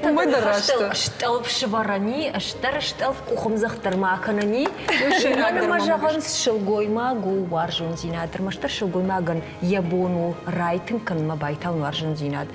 Уымӕй дӕр раст. Стъӕлф сывӕрӕни, стӕр стъӕлф къухымдзӕгъд дӕр ма кӕнӕни. Уымӕн ӕмӕ зӕгъынц, сылгоймаг у уарзондзинад. Ӕрмӕстдӕр сылгоймагӕн йӕ бон у райтынг кӕнынмӕ байтауын уарзондзинад.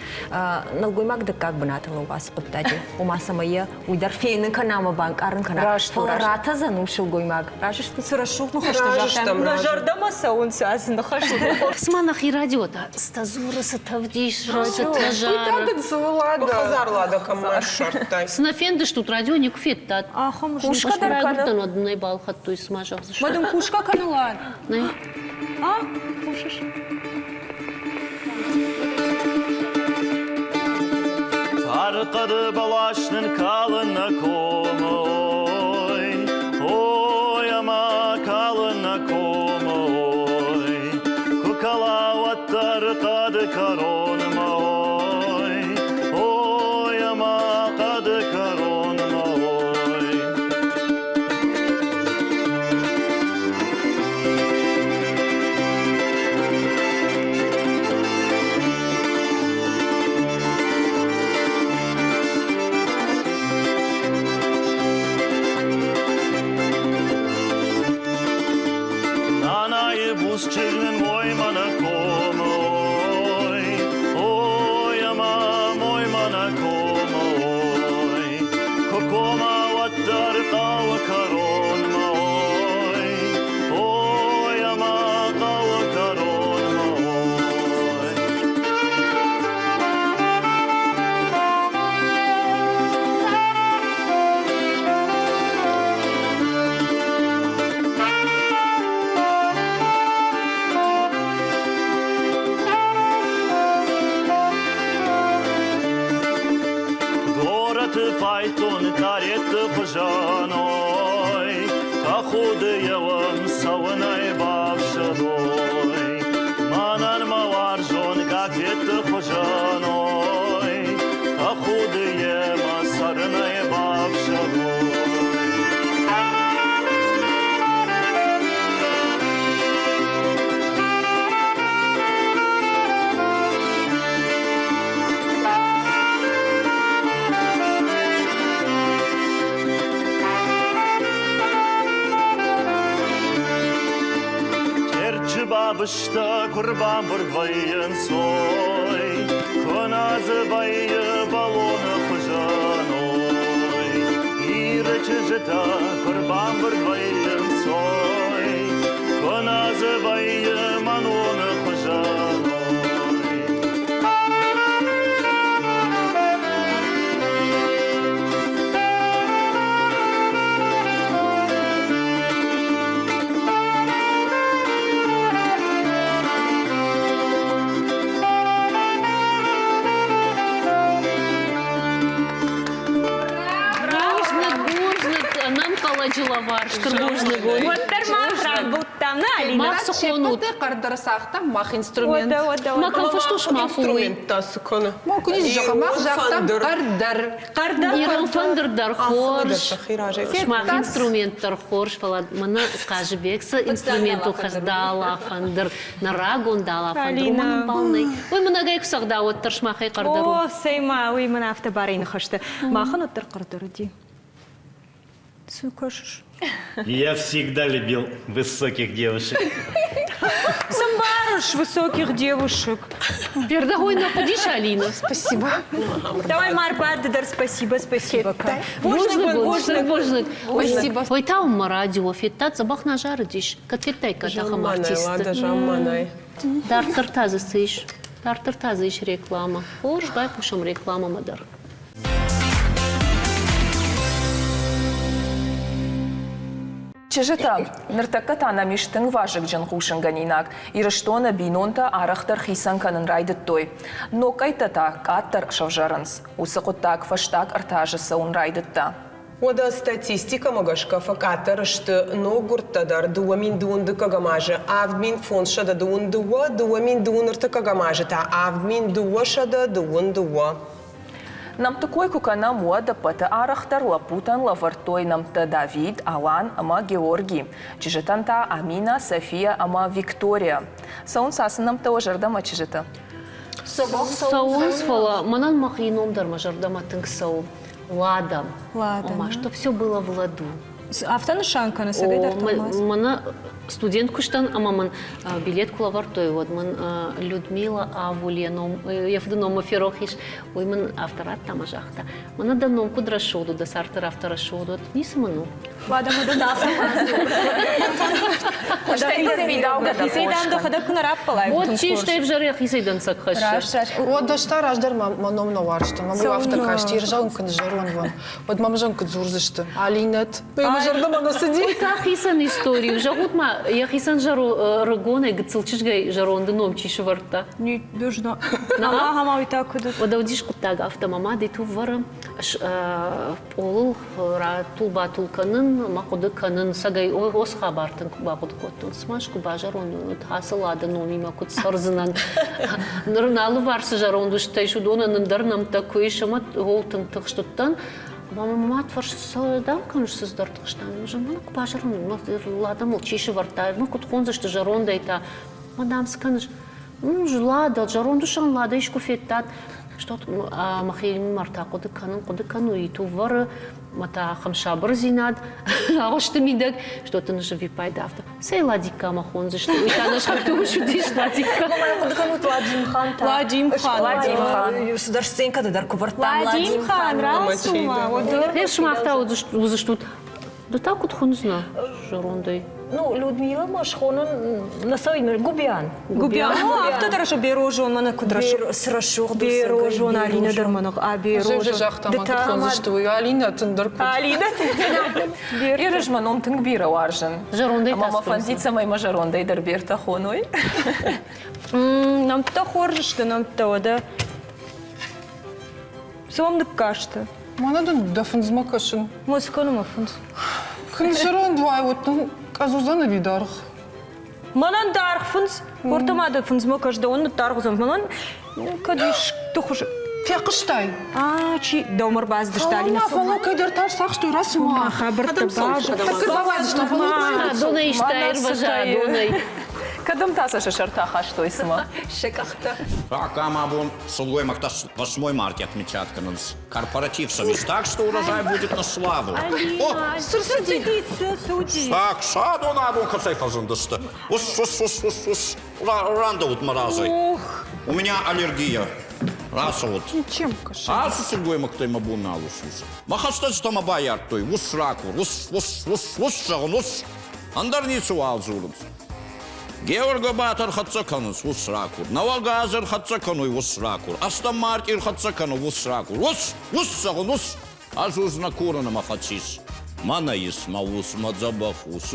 Нӕлгоймаг дыккаг бынаты лӕууы ацы хъуыддаджы. Ома цӕмӕй йӕ уый дӕр фенын кӕна ӕмӕ банкъарын кӕна. Фӕлӕ ратӕдзӕн у сылгоймаг. Разы стут? Цы рӕсугъд ныхӕстӕ загътам. Нӕ зӕрдӕмӕ цӕуынц ацы ныхӕстӕ. Цыма нӕхи радио та цытӕ дзуры, цытӕ вдисы, цытӕ зары. Хӕдзар лада кӕм ма ссардтай. Цы нӕ фендыстут, радио никуы федтат. Ахӕм Кусгӕ дӕр кӕны. Уӕд нӕ балхӕдтой, цыма зӕгъдзысты. Мӕ дын кусгӕ кӕны лад. Нӕ. А, кусыс. Тархъӕды бӕлас нын калы нӕ комы, ой, ой, ӕмӕ калы нӕ комы, ой. Куы кӕла, уӕддӕр хъӕды кӕронмӕ, ой, ой, ӕмӕ хъӕды кӕронмӕ, ой. Нанайы буц чызг нын мой мӕнӕ комы, ой, ой, ӕмӕ мой мӕнӕ комы, ой. Куы кома, уӕддӕр хъӕуы кӕронмӕ, ой, ой, ӕмӕ хъӕуы кӕронмӕ, ой. Горӕты файтоны каретты хуызӕн, ой, тӕхуды еуӕм цӕуынӕй бафсӕдой. Мӕнӕн мӕ уарзон къафетты хуызӕн, ой, тӕхуды йемӕ цӕрынӕй бафсӕдой. Терчы бабызтӕ куы рбамбырд вӕййынц, ой, куы нӕ дзы вӕййы бӕлоны хуызӕн, ой. Иры чызджытӕ куы рбамбырд вӕййынц, ой, куы нӕ дзы вӕййы мӕноны хуызӕн, ой. Бузныг. Уӕддӕр мах рамбылдтам, нӕ, Алина? Мах цы хонут? Хъӕрдӕр цагътам мах инструмент. Ма кӕм фыстус мах Инструменттӕ цы кӕны? Ма куы ницы зӕгъӕм, мах загътам хъӕрдӕр. Хъӕрдӕр. Ирон фӕндыр дӕр хорз, мах инструмент дӕр хорз, фӕлӕ мӕнӕ Хъазыбег цы инструментыл хӕс дала фӕндыр, нӕ рагон дала фӕндыр, уымӕн ӕмбал нӕй. Уый мынӕгӕй куы цӕгъда, уӕддӕр сымахӕй хъӕрдӕр у. О, цӕй-ма, уый мын афтӕ барӕй ныхӕсты. Махӕн уӕддӕр хъӕрдӕр уыди. Цы кӕсыс? Я всегда любил высоких девушек. Цы высоких девушек? Бердагой на хъуыдис, Алина. Спасибо. Давай, Марба, ды дӕр спасибо, спасибо. Бузныг, бузныг, бузныг. Спасибо. Ой, та мӕ радио федта, дзӕбӕх нӕ зарыдис. Кӕд федтаиккат ахӕм артисты? Замманай. Дарддӕр та дзы цы ис? Дарддӕр та дзы ис реклама. Хорз, байхъусӕм рекламӕмӕ дӕр. Чызджытӕ, ныртӕккӕ та нӕм ис тынг вазыгджын хъусынгӕнинаг. Ирыстоны бинонтӕ арӕхдӕр хицӕн кӕнын райдыдтой. Ног къӕйттӕ та къаддӕр сӕвзӕрынц. Уыцы хъуыддаг фӕстаг ӕртӕ азы цӕуын райдыдта. Уӕдӕ статистикӕмӕ гӕсгӕ фӕкъаддӕр сты ноггуырдтӕ дӕр 2000 дыккӕгӕм азы 7522, 2000 ӕртыккӕгӕм азы та 7222. Нӕмтты кой куы кӕнӕм, уӕд ӕппӕты арӕхдӕр лӕппутӕн лӕвӕрдтой нӕмттӕ Давид, Алан ӕмӕ Георги, чызджытӕн та Амина, София ӕмӕ Виктория. Цӕуынц ацы нӕмттӕ уӕ зӕрдӕмӕ чызджытӕ? Цӕуынц, фӕлӕ мӕнӕн мӕхи ном дӕр мӕ зӕрдӕмӕ тынг цӕуы. Лада. Лада. Ома, что все было в ладу. Афтӕ нысан кӕны цӕгӕйдӕр тӕлмац? Мӕнӕ студент куыстӕн ӕмӕ мын билет куы лӕвӕрдтой, уӕд мын Людмила Авуль йӕ ном, йӕ фыды номмӕ ферох ис, уый мын афтӕ радта ӕмӕ загъта, мӕнӕ дӕ ном куыд рӕсугъд у, дӕ цард дӕр афтӕ рӕсугъд уӕд, ницы мын у. Уӕдӕ мӕ дын афтӕ Хицӕй дам дӕхӕдӕг куы нӕ раппӕлай. Вот чи стӕй ӕвзӕр йӕхицӕй дӕнцӕг хӕссы. Раст, раст. Уӕд ӕз та раздӕр мӕ ном нӕ уарзтон. Мӕ афтӕ касти, Ирзӕгъын куы ныззӕронд уон, уӕд мӕм зӕн куыд дзурдзысты. Алинӕт. Мӕ зӕрдӕмӕ нӕ цыди. Уый та хицӕн истори у. Зӕгъут-ма, йӕхицӕн рыгонӕй гыццыл чызгӕй зӕронды ном чи сывӕрдта? Не, нужно. Ама уый та куыд? Уӕдӕ уыдис хъуыддаг афтӕ, мӕ мад иту вӕры пъолыл ратул-батул кӕнын ӕмӕ хъуыды кӕнын, цӕгӕй ос хабар тынг бахъуыды кодтон. Цыма ӕз куы базӕронд уон, ацы лады номимӕ куыд цӕрдзынӕн. Ныр ын алыварсы зӕронд устӕ ис, уыдонӕн ӕндӕр нӕмттӕ куы ис, ӕмӕ ол тынг тыхст уыдтӕн. Ӕмӕ мӕ мад фӕрсы, цы дам кӕныс, цы цыдӕр тыхстӕн. Мӕнӕ куы базӕронд уон, лада мыл чи сывӕрдта, мӕ куыд хондзысты зӕрондӕй та. Мӕ дам, цы кӕныс? Лада, зӕронд усӕн Лада искуы федтат? Что мӕхинимӕр та хъуыды кӕнын, хъуыды кӕнын, и тувӕры, мӕ та ахӕм сабырдзинад агъуысты мидӕг, что ты ӕвиппайды афтӕ. Цӕй Ладикка мӕ хондзысты, уый та нӕ сӕрты ус уыдис Ладикка. Мӕ хъуыды кӕнут Ладимхан та. Ладимхан. Ладимхан. Цыдӕр сценкӕты дӕр куы вӕрдтам Ладимхан, рацу-ма. Гъе сымах та уыдзыстут. Ды та куыд хуындзынӕ зӕрондӕй? Ну, Людмила ма схонын нӕ цӕуин Губиан. Губиан. Ну, афтӕ дӕр Берозон мӕнӕ куыд рӕсугъд. Берозон Алина дӕр мӕнӕ а Берозон. Ӕз загъта ма куыд хондзысты уый Алина тындӕр куыд. Алина тындӕр. Ирыс мӕ ном тынг бирӕ уарзын. Зӕрондӕй Ӕмӕ мӕ фӕндид, цӕмӕй мӕ зӕрондӕй дӕр бертӕ хоной. Нӕмттӕ хорз сты, нӕмттӕ уӕдӕ. Цы уӕм ныккасты? Мӕнӕ дын дӕ фындзмӕ кӕсын. Мо цы кӕны мӕ фындз? Куы зӕронд уай, уӕд дын къӕдз уыдзӕн ӕви даргъ? Мӕнӕн даргъ фындз. Уӕртӕ ма дӕ фындзмӕ кӕс, дӕуӕн ныддаргъ уыдзӕн. Мӕнӕн кӕд исты хуызы... Фехъуыстай? А, чи? Дӕумӕ ӕрбацыдысты, Алинӕ. Фӕлӕ, фӕлӕ кӕйдӕр та сахстой, рацу-ма. Хабӕрттӕ базыдтам. Донӕй исты аирвӕза, донӕй. Кӕдӕм та сӕ сӕ сӕртӕ ахастой, цымӕ? Сӕ къӕхтӕ. Ахӕм абон сылгоймӕгтӕ 8 марта отмечать кӕнынц. Корпоратив сӕм ис, так что урожай будет на славу. О, цы рцыди? Цы уыди? Так, садон абон кӕцӕй фӕзындысты. Ус, ус, ус, ус, ус. Рандӕуыд мӕ разӕй. У меня аллергия. Рацӕут. Чем кашель? Ацы сылгоймӕгтӕй мӕ бон нал у сусын. Мӕ хӕстӕджытӕ мӕ байардтой. Ус ракур, ус, ус, ус, ус, зӕгъын, ус. Ӕндӕр ницыуал дзурынц. Георгобат ӕрхӕццӕ кӕнынц ус ракур. Нӕуӕг аз ӕрхӕццӕ кӕнуй ус ракур. Ӕстӕм мартъи ӕрхӕццӕ кӕны ус ракур. Ус, ус зӕгъын, ус! Ӕз ус нӕ курын ӕмӕ фӕцис. Мӕнӕ ис мӕ ус, мӕ дзӕбӕх ус.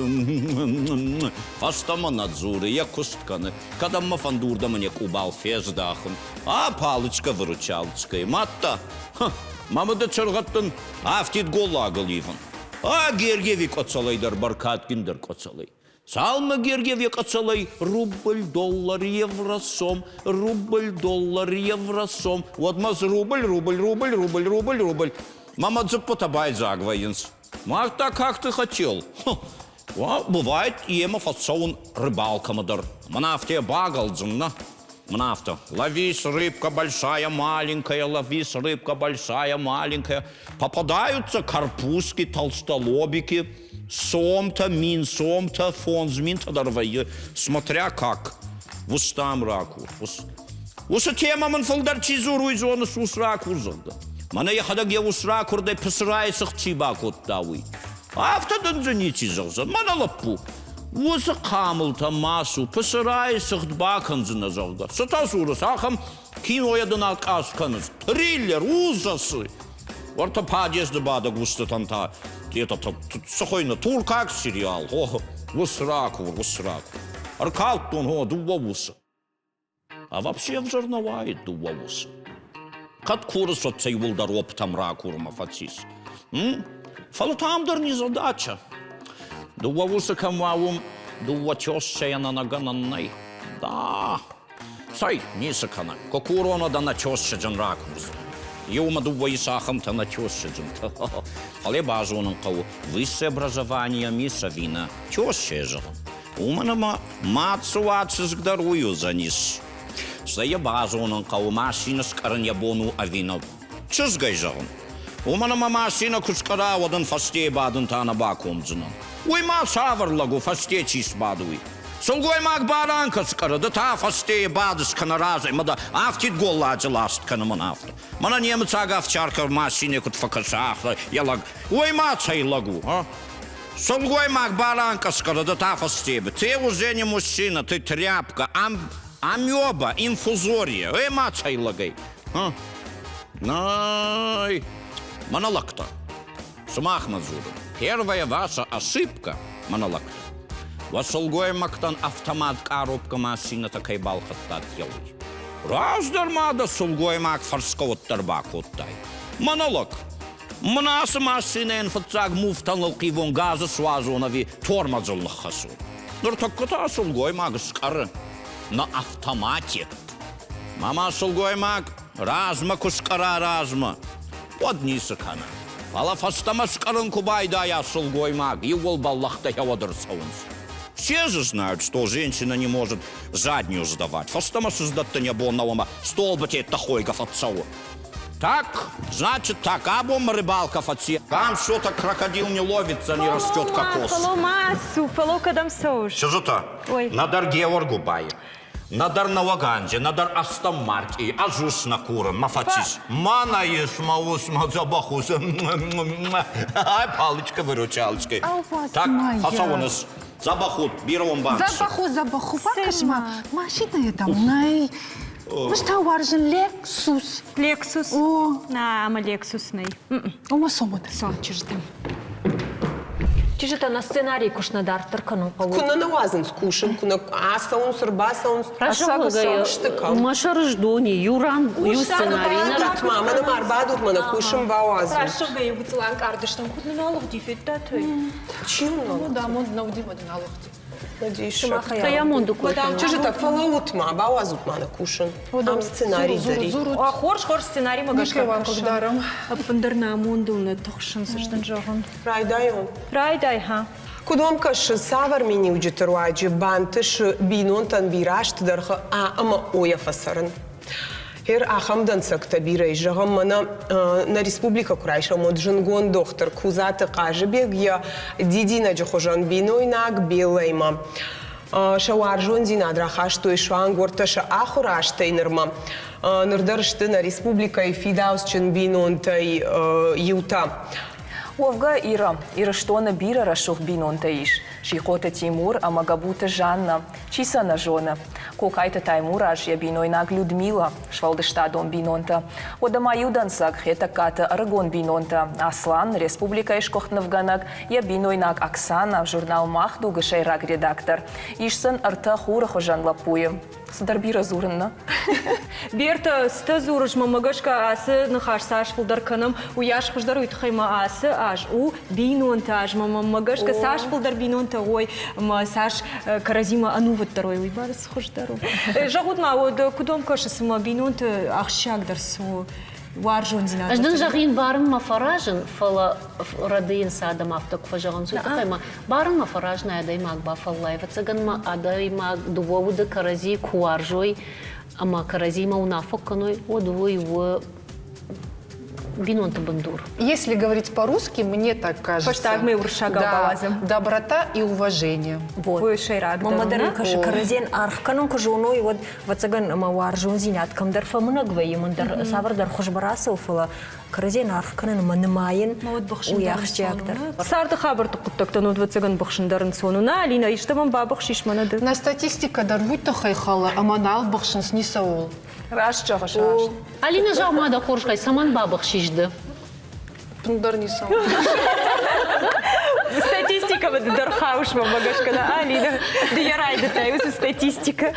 Фӕстӕмӕ нӕ дзуры, йӕ куыст кӕны. Кӕдӕм мӕ фӕнды, уырдӕм ын йӕ къубал фездахын. А, палычка-выручалочкӕйы мадта! Мӕ мыды чыргъӕдтын афтид голлагыл ивын. А Гергеви къуцӕлӕй дӕр бӕркадгиндӕр къуцӕлӕй. Цалынмӕ Гергев йӕ къӕцӕлӕй рубль, доллар, евро, сом, рубль, доллар, евро, сом, уӕдмӕ дзы рубль, рубль, рубль, рубль, рубль, рубль. Мӕ мӕ дзыппытӕ байдзаг вӕййынц. Марта, как ты хотел? Бывает, йемӕ фӕцӕуын рыбалкӕмӕ дӕр. Мӕн афтӕ багӕлдзын, нӕ? Мӕн афтӕ. Ловись, рыбка большая, маленькая, ловись, рыбка большая, маленькая. Попадаются карпузки, толстолобики, сомтӕ, мин сомтӕ, фондз минтӕ дӕр вӕййы, смотря как. Ус дам ракур. Ус. Уыцы темӕ мын фылдӕр чи дзуры, уый зоныс, ус ракур, зӕгъгӕ. Мӕнӕ йӕхӕдӕг йӕ ус ракуырдӕй пысырайы цыхт чи бакодта, уый. Афтӕ дын дзы ничи зӕгъдзӕн, мӕнӕ лӕппу. Уыцы хъамылтӕ ма цу, пысырайы цыхт бакӕндзынӕ, зӕгъгӕ. Цытӕ дзурыс, ахӕм кинойӕ дын акъаз кӕнынц. Триллер, ужасы. Уӕртӕ подъезды бадӕг устытӕн та это цы хуыйны, туркаг сериал, о, ус ракур, ус ракур. Ӕркалдтон, о, дыууӕ усы. А вообще ӕвзӕр нӕ уаид дыууӕ усы. Кӕд курыс, уӕд сӕ иууылдӕр оптӕм ракурынмӕ фӕцис. Фӕлӕ та ам дӕр не задача. Дыууӕ усы кӕм уа, уым дыууӕ тёщӕйӕн ӕнӕгӕнӕн нӕй. Да, Цӕй, ницы кӕны. Куы курон, уӕд ӕнӕ тёщӕджын ракурдзынӕн. Иумӕ дыууӕ ис ахӕмтӕ ӕнӕ тёщӕджынтӕ. Фӕлӕ базонын хъӕуы, высшее образование ис ӕви нӕ. Тёщӕ зӕгъын. Уымӕн ӕмӕ мад цы уа, чызг дӕр уый уыдзӕнис. Стӕй йӕ базонын хъӕуы, машинӕ скъӕрын йӕ бон у ӕви нӕ. Чызгӕй зӕгъын. Уымӕн ӕмӕ машинӕ куы скъӕра, уӕд ын фӕстейы бадын та нӕ бакомдзынӕн. Уый ма цавӕр лӕг у, фӕсте чи сбады, уый? Сылгоймаг баранкӕ скъӕры, ды та фӕстейы бадыс кӕнӕ разӕй мӕ дӕ афтид голладжы ласт кӕны мӕн афтӕ. Мӕнӕ немыцаг овчаркӕ машинӕ куыд фӕкӕсы, афтӕ йӕ лӕг. Уый ма цӕй лӕг у, а? Сылгоймаг баранкӕ скъӕры, ды та фӕстейы. Ты уже не мужчина, ты тряпка, ам, амеба, инфузория. Эй, ма цӕй лӕгӕй? Нӕй, мӕнӕ лӕгтӕ. Сымахмӕ дзурын. Первая ваша ошибка, мӕнӕ лӕгтӕ. Уӕ сылгоймӕгтӕн автомат къаробкӕ машинӕтӕ кӕй балхӕдтат, еуй. Раздӕр ма дӕ сылгоймаг фӕрсгӕ уӕддӕр бакодтай. Мӕнӕ лӕг, мын ацы машинӕйӕн фыццаг муфтӕн ӕлхъивон газы суадзон ӕви тормозыл ныххӕцон. Ныртӕккӕ та сылгоймаг скъӕры на автомате. Мама сылгоймаг размӕ куы скъӕра размӕ, уӕд ницы кӕны. Фӕлӕ фӕстӕмӕ скъӕрын куы байдайа сылгоймаг, иууыл бӕллӕхтӕ уӕд ӕрцӕуынц. Все же знают, что женщина не может заднюю сдавать. Фӕстӕмӕ сыздӕттын йӕ бон нӕу ӕмӕ столбытӕ хойгӕ фӕцӕуы. Так, значит так, абон мӕ рыбалка фӕци. Там что-то крокодил не ловится, не растет кокос. Фӕлӕ ма ацу, фӕлӕ кӕдӕм цӕуыс? Чызджытӕ, нӕдӕр Георгуыбайы, нӕдӕр нӕуӕг анджы, нӕдӕр ӕстӕм мартъи, ӕз ус нӕ курын, мӕ фӕцис. Мӕнӕ ис мӕ ус, мӕ дзӕбӕх ус. Ай, палочка-выручалочка. Так, фӕцӕуын ӕз. Дзӕбӕх ут, бирӕ уӕм бантысы. Дзӕбӕх у, дзӕбӕх у, бакӕс-ма, машинӕйы там нӕй. Ӕз та уарзын Лексус. Лексус? О. Нӕ, ӕмӕ Лексус нӕй. Ома сомут. Сом, чызджытӕм. Чызджытӕ нӕ сценарий куыст нӕ дарддӕр кӕнын хъӕуы. Куы нӕ нӕ уадзынц кусын, куы нӕ ацӕуынц, ӕрбацӕуынц. Сты кӕм? Мӕ сӕрыздони, иу ран, иу сценарий нӕ Ӕрбадут ма, мӕнӕ ма ӕрбадут, мӕнӕ кусын бауадзут. Рӕсугъдӕй иу гыццыл ӕнкъард стӕм, куыд нын алыгъди, федтат ӕй? Чи у? Ну, да, амонд нӕ уыди, мӕ дын алыгъди. Кӕй амонды кой кӕнӕм? Чызджытӕ, фӕлӕуут ма, бауадзут ма нӕ кусын. Ам сценарий дӕр и. Хорз, хорз сценаримӕ гӕсгӕ кӕсӕм. Ӕппындӕр нӕ амондыл нӕ тыхсын, цы дын зӕгъын. Райдайон. Райдай, ха. Куыд уӕм кӕсы, цавӕр миниуджыты руаджы бантысы бинонтӕн бирӕ азты дӕргъы А ӕмӕ О-йӕ фӕцӕрын? Гъер ахӕм дӕнцӕгтӕ бирӕ ис. Зӕгъӕм, мӕнӕ нӕ республикӕ куы райсӕм, уӕд зындгонд дохтыр Кудзаты Хъазыбег йӕ дидинӕджы хуызӕн бинойнаг Беллӕимӕ сӕ уарзондзинад рахастой суанг уӕртӕ сӕ ахуыр азтӕй нырмӕ. Ныр дӕр сты нӕ республикӕйы фидауцджын бинонтӕй иутӕ. Уӕвгӕ, Ира, Ирыстоны бирӕ рӕсугъд бинонтӕ ис. Сихъоты Тимур ӕмӕ Габуты Жаннӕ, чи сӕ нӕ зоны. Кокайты Таймураз, йӕ бинойнаг Людмила, сфӕлдыстадон бинонтӕ. Уӕдӕ ма иу дӕнцӕг Хетӕгкаты ӕрыгон бинонтӕ Аслан, республикӕйы сгуыхт нывгӕнӕг, йӕ бинойнаг Оксана, журнал «Мах дуг-ы сӕйраг редактор. Ис сын ӕртӕ хуры хуызӕн лӕппуйы. Цыдӕр бирӕ дзурын, нӕ? Берта, цытӕ дзурыс, мӕнмӕ гӕсгӕ ацы ныхас цас фылдӕр кӕнӕм, уыйас хуыздӕр уый тыххӕй ма ацы аз у бинонты аз. Мӕнмӕ гӕсгӕ цас фылдӕр бинонтӕ уой ӕмӕ цас кӕрӕдзимӕ ӕнувыддӕр уой, уый бӕрц хуыздӕр у. Зӕгъут ма, уӕд куыд уӕм кӕсы, цымӕ бинонты ахсджиагдӕр цы у? Уарзондзинад. Ӕз дын зӕгъин, барынмӕ фӕразын, фӕлӕ рӕдыйынц адӕм афтӕ куы фӕзӕгъынц, уый тыххӕй ма барынмӕ фӕразынӕй адӕймаг бафӕллайы. Ӕвӕццӕгӕн ма адӕймаг дыууӕ уды кӕрӕдзийы куы уарзой ӕмӕ кӕрӕдзимӕ уынаффӕ кӕной, уӕд уый у бинонты бындур. Если говорить по-русски, мне так кажется. Фӕстагмӕ уырыссагау бауадзӕм. Доброта и уважение. Вот. Уый сӕйрагдӕр. Мамӕ дӕр ын кӕсы, кӕрӕдзийӕн аргъ кӕнын куы зоной, уӕд, ӕвӕццӕгӕн, ӕмӕ уарзондзинад кӕмдӕр фӕмынӕг вӕййы, мӕндӕр цавӕрдӕр хуызмӕ рацӕуы, фӕлӕ кӕрӕдзийӕн аргъ кӕнын ӕмӕ нымайын уый ахсджиагдӕр. Царды хабӕртты хъуыддӕгтӕн ӕвӕццӕгӕн быхсын дӕр ӕнцон у. Нӕ, Алинӕ, истӕмӕн бабыхсис мӕнӕ ды. Нӕ статистикӕ дӕр уый тыххӕй хӕлы, ӕмӕ нал быхсынц ницӕуыл. Раст зӕгъыс, раст. Алинӕ, зӕгъ ма дӕ хорзӕхӕй, цӕмӕн бабыхсис ды? Ӕппындӕр ницӕуыл. Статистикӕмӕ ды дӕр хауыс мӕнмӕ гӕсгӕ, нӕ, Алинӕ? Ды йӕ райдыдтай уыцы статистикӕ.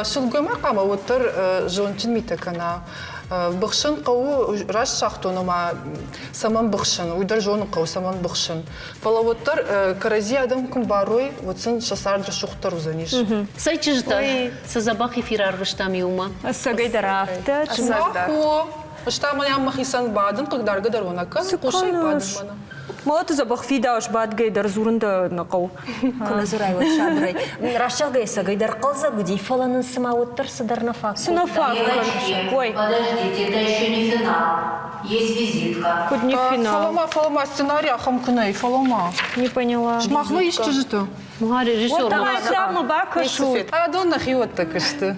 Сылгоймаг хъуамӕ уӕддӕр зондджын митӕ кӕна. Быхсын хъӕуы, раст загътон, ома цӕмӕн быхсын, уый дӕр зонын хъӕуы, цӕмӕн быхсын. Фӕлӕ уӕддӕр кӕрӕдзи адӕм куы мбарой, уӕд сын сӕ цард рӕсугъддӕр уыдзӕнис. Цӕй чызджытӕ, цы дзӕбӕх эфир арвыстам иумӕ. Ӕцӕгӕй дӕр афтӕ. Сымах у, ӕз та мӕнӕ мӕхицӕн бадын, хъыгдаргӕ дӕр уӕ нӕ кӕны, хъусӕй бадын мӕнӕ. Мӕлӕты дзӕбӕх фидауыс бадгӕ дӕр дзурын дӕ нӕ хъӕуы. Куы нӕ дзурай, уӕд сабырӕй. Раст зӕгъгӕйӕ, ӕцӕгӕй дӕр хъӕлдзӕг уыди, фӕлӕ нын цыма уӕддӕр цыдӕр нӕ фаг Цы нӕ фаг Ой. Подождите, это еще не финал. Есть визитка. Куыд не финал? Фӕлӕ-ма, фӕлӕ-ма, сценарий ахӕм куы нӕй, фӕлӕ-ма. Не поняла. Сымахмӕ ис чызджытӕ? Режиссер. Вот давай прямо бакӕсут. Адон нӕхиуӕттӕ сты.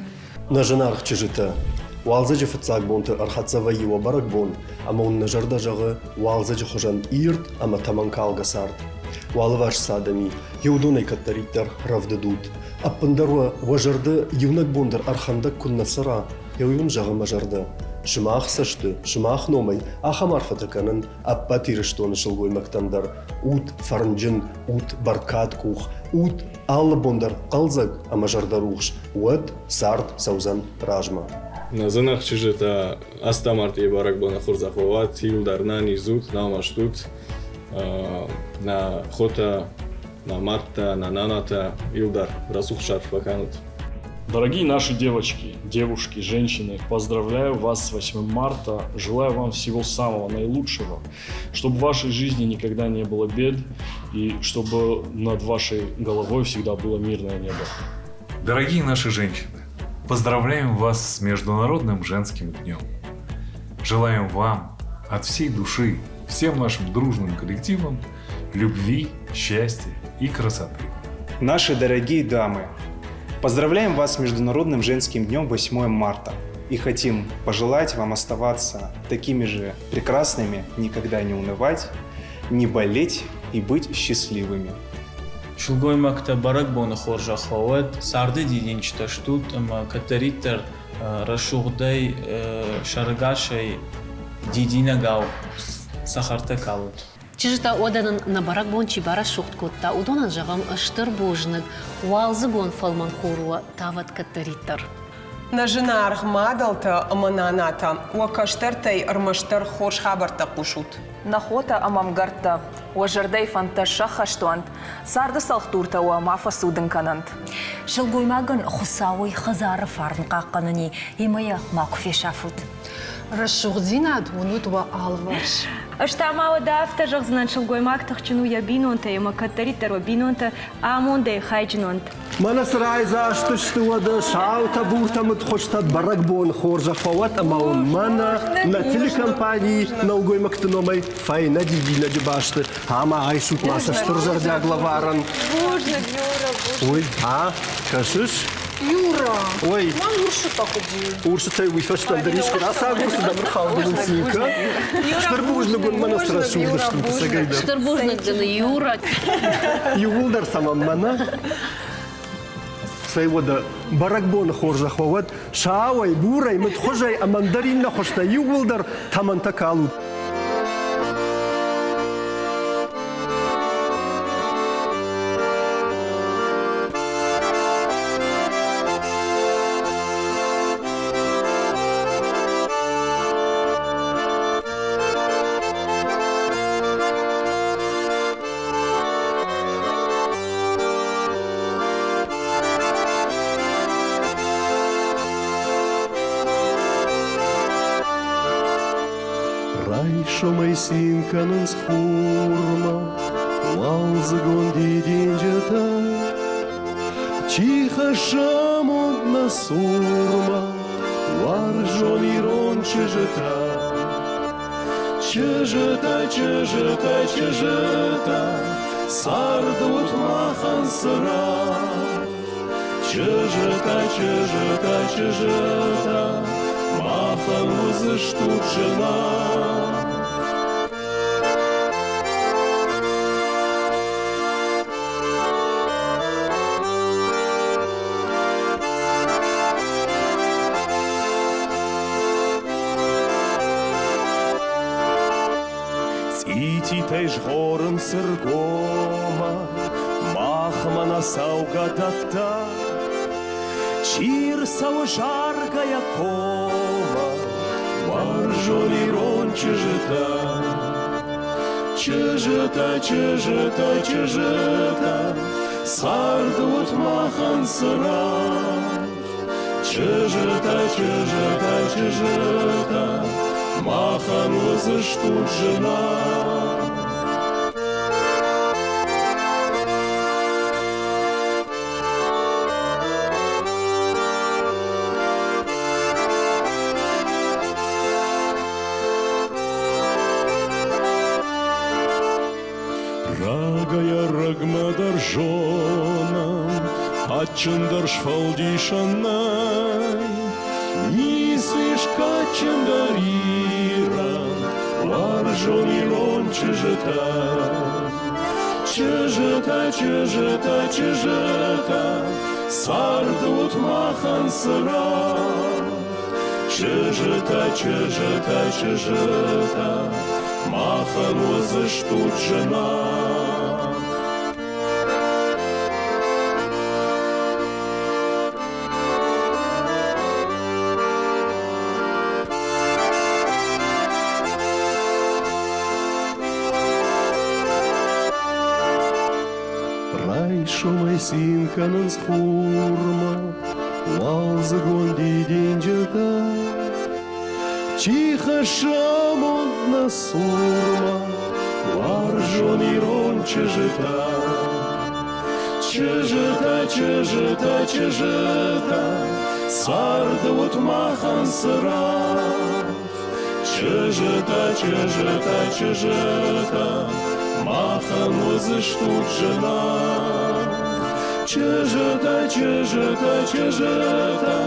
Нӕ зынаргъ чызджытӕ, уалдзӕджы фыццаг бонты ӕрхӕццӕ вӕййы уӕ бӕрӕгбон, ӕмӕ уын нӕ зӕрдӕ зӕгъы уалдзӕджы хуызӕн ирд ӕмӕ тӕмӕнкалгӕ цард. Уӕ алыварс цы адӕм и, уыдонӕй кӕддӕриддӕр рӕвдыд ут. Ӕппындӕр уӕ уӕ зӕрды иунӕг бон дӕр ӕрхӕндӕг куыннӕ цӕра, уый уын зӕгъы мӕ зӕрдӕ. Сымах цӕсты, сымах номӕй ахӕм арфӕтӕ кӕнын ӕппӕт Ирыстоны сылгоймӕгтӕн дӕр. Ут фӕрнджын, ут бӕркадкъух, ут алы бон дӕр хъӕлдзӕг ӕмӕ зӕрдӕрухс, уӕд цард цӕудзӕн размӕ. Нӕ зынаргъ чызджытӕ, ӕстӕм мартъийы бӕрӕгбоны хорзӕх уӕ уӕд, иуылдӕр нӕниз ут, намаст ут, нӕ хотӕ, нӕ мӕдтӕ, нӕ нанатӕ, иуылдӕр рӕсугъд сӕрф фӕкӕнут. Дорогие наши девочки, девушки, женщины, поздравляю вас с 8 марта. Желаю вам всего самого наилучшего, чтобы в вашей жизни никогда не было бед и чтобы над вашей головой всегда было мирное небо. Дорогие наши женщины, поздравляем вас с Международным женским днем. Желаем вам от всей души, всем нашим дружным коллективам любви, счастья и красоты. Наши дорогие дамы, поздравляем вас с Международным женским днем 8 марта и хотим пожелать вам оставаться такими же прекрасными, никогда не унывать, не болеть и быть счастливыми. Сылгоймӕгтӕ бӕрӕгбоны хорзӕх уӕд, царды дидинджытӕ стут ӕмӕ кӕддӕриддӕр рӕсугъдӕй, сӕрӕгасӕй дидинӕгау цӕхӕртӕ калут. Чызджытӕ, уӕдӕ нын нӕ бӕрӕгбон чи барӕсугъд кодта, уыдонӕн зӕгъӕм стыр бузныг, уалдзыгон фӕлмӕн хур уӕ тавӕд кӕддӕриддӕр. Нӕ зынаргъ мадӕлтӕ ӕмӕ нанатӕ, уӕ кӕстӕртӕй ӕрмӕстдӕр хорз хабӕрттӕ хъусут. Нӕ хотӕ ӕмӕ мгӕрттӕ, уӕ зӕрдӕйы фӕндтӕ сӕххӕст уӕнт, царды цӕлхдуртӕ уӕ ма фӕцудын кӕнӕнт. Сылгоймагӕн Хуыцауӕй хӕдзары фарн хъахъхъӕныни ӕмӕ йӕ макуы фесафут. Рӕсугъддзинад уынут уӕ алыварс. Ӕз та ма уӕдӕ афтӕ зӕгъдзынӕн, сылгоймаг тыхджын у йӕ бинонтӕй ӕмӕ кӕддӕриддӕр уӕ бинонтӕ амондӕй хайджын уӕнт. Мӕнӕ цы райдзаст сты уӕдӕ саутӕ, буртӕ, мыдхуызтӕ бӕрӕгбон хорзӕх фӕуӕд ӕмӕ уын мӕнӕ нӕ телекомпанийы нӕлгоймӕгты номӕй фӕйнӕ дидинӕджы бӕсты ӕмӕ айсут ма сӕ стыр зӕрдиаг лӕварӕн. Бузныг, Юра, бузныг. Ой, а, кӕсыс? Юра, Ой. Мӕн урсытӕ хъуыди. Урсытӕй уый фӕстӕ ӕндӕр искуы рацагурсы дӕм ӕрхаудзӕн цинкӕ. Стыр бузныг уын мӕнӕ цы рӕсугъд стут ӕцӕгӕйдӕр. Стыр бузныг дын, Юра. Иууылдӕр цӕмӕн мӕнӕ? Цӕй уӕдӕ, бӕрӕгбоны хорзӕх уӕ уӕд, сауӕй, бурӕй, мыдхуызӕй ӕмӕ ӕндӕр иннӕ хуызтӕ иууылдӕр тӕмӕнтӕ калут. Райсомӕй цин кӕнынц хурмӕ уалдзыгон дидинджытӕ. Чи хӕссы амонд нӕ цурмӕ, уарзон ирон чызджытӕ. Чызджытӕ, чызджытӕ, чызджытӕ, царды уыд махӕн цырагъ. Чызджытӕ, чызджытӕ, чызджытӕ, махӕн уыдзыстут зынаргъ. Цъититӕй згъорынц ӕргомӕ, махмӕ нӕ цӕугӕдӕттӕ. Чи рцӕуы заргӕйӕ коммӕ, уарзон ирон чызджытӕ. Чызджытӕ, чызджытӕ, чызджытӕ, царды уыд махӕн цырагъ. Чызджытӕ, чызджытӕ, чызджытӕ, махӕн уыдзыстут зынаргъ. Рагӕй-ӕрӕгмӕ дӕр зонӕм, адджындӕр сфӕлдисӕн нӕй. Ницы ис кадджындӕр Ирӕн, уарзон ирон чызджытӕ. Чызджытӕ, чызджытӕ, чызджытӕ, царды уыд махӕн цырагъ. Чызджытӕ, чызджытӕ, чызджытӕ, махӕн уыдзыстут зынаргъ. Райсомӕй цин кӕнынц хурмӕ уалдзыгон дидинджытӕ. Чи хӕссы амонд нӕ цурмӕ, уарзон ирон чызджытӕ. Чызджытӕ, чызджытӕ, чызджытӕ, царды уыд махӕн цырагъ. Чызджытӕ, чызджытӕ, чызджытӕ, махӕн уыдзыстут зынаргъ. Чызджытӕ, чызджытӕ, чызджытӕ,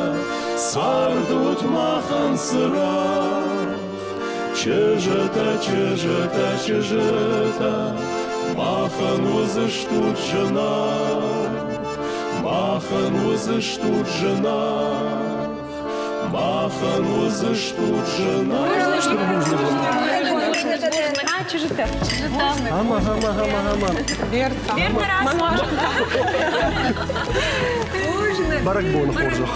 царды уыд махӕн цырагъ. Чызджытӕ, чызджытӕ, чызджытӕ, махӕн уыдзыстут зынаргъ. Махӕн уыдзыстут зынаргъ. Махӕн уыдзыстут зынаргъ. Чызджытӕ. Ама, ама, ама, ама. Берта. Бӕрӕгбоны хорзӕх.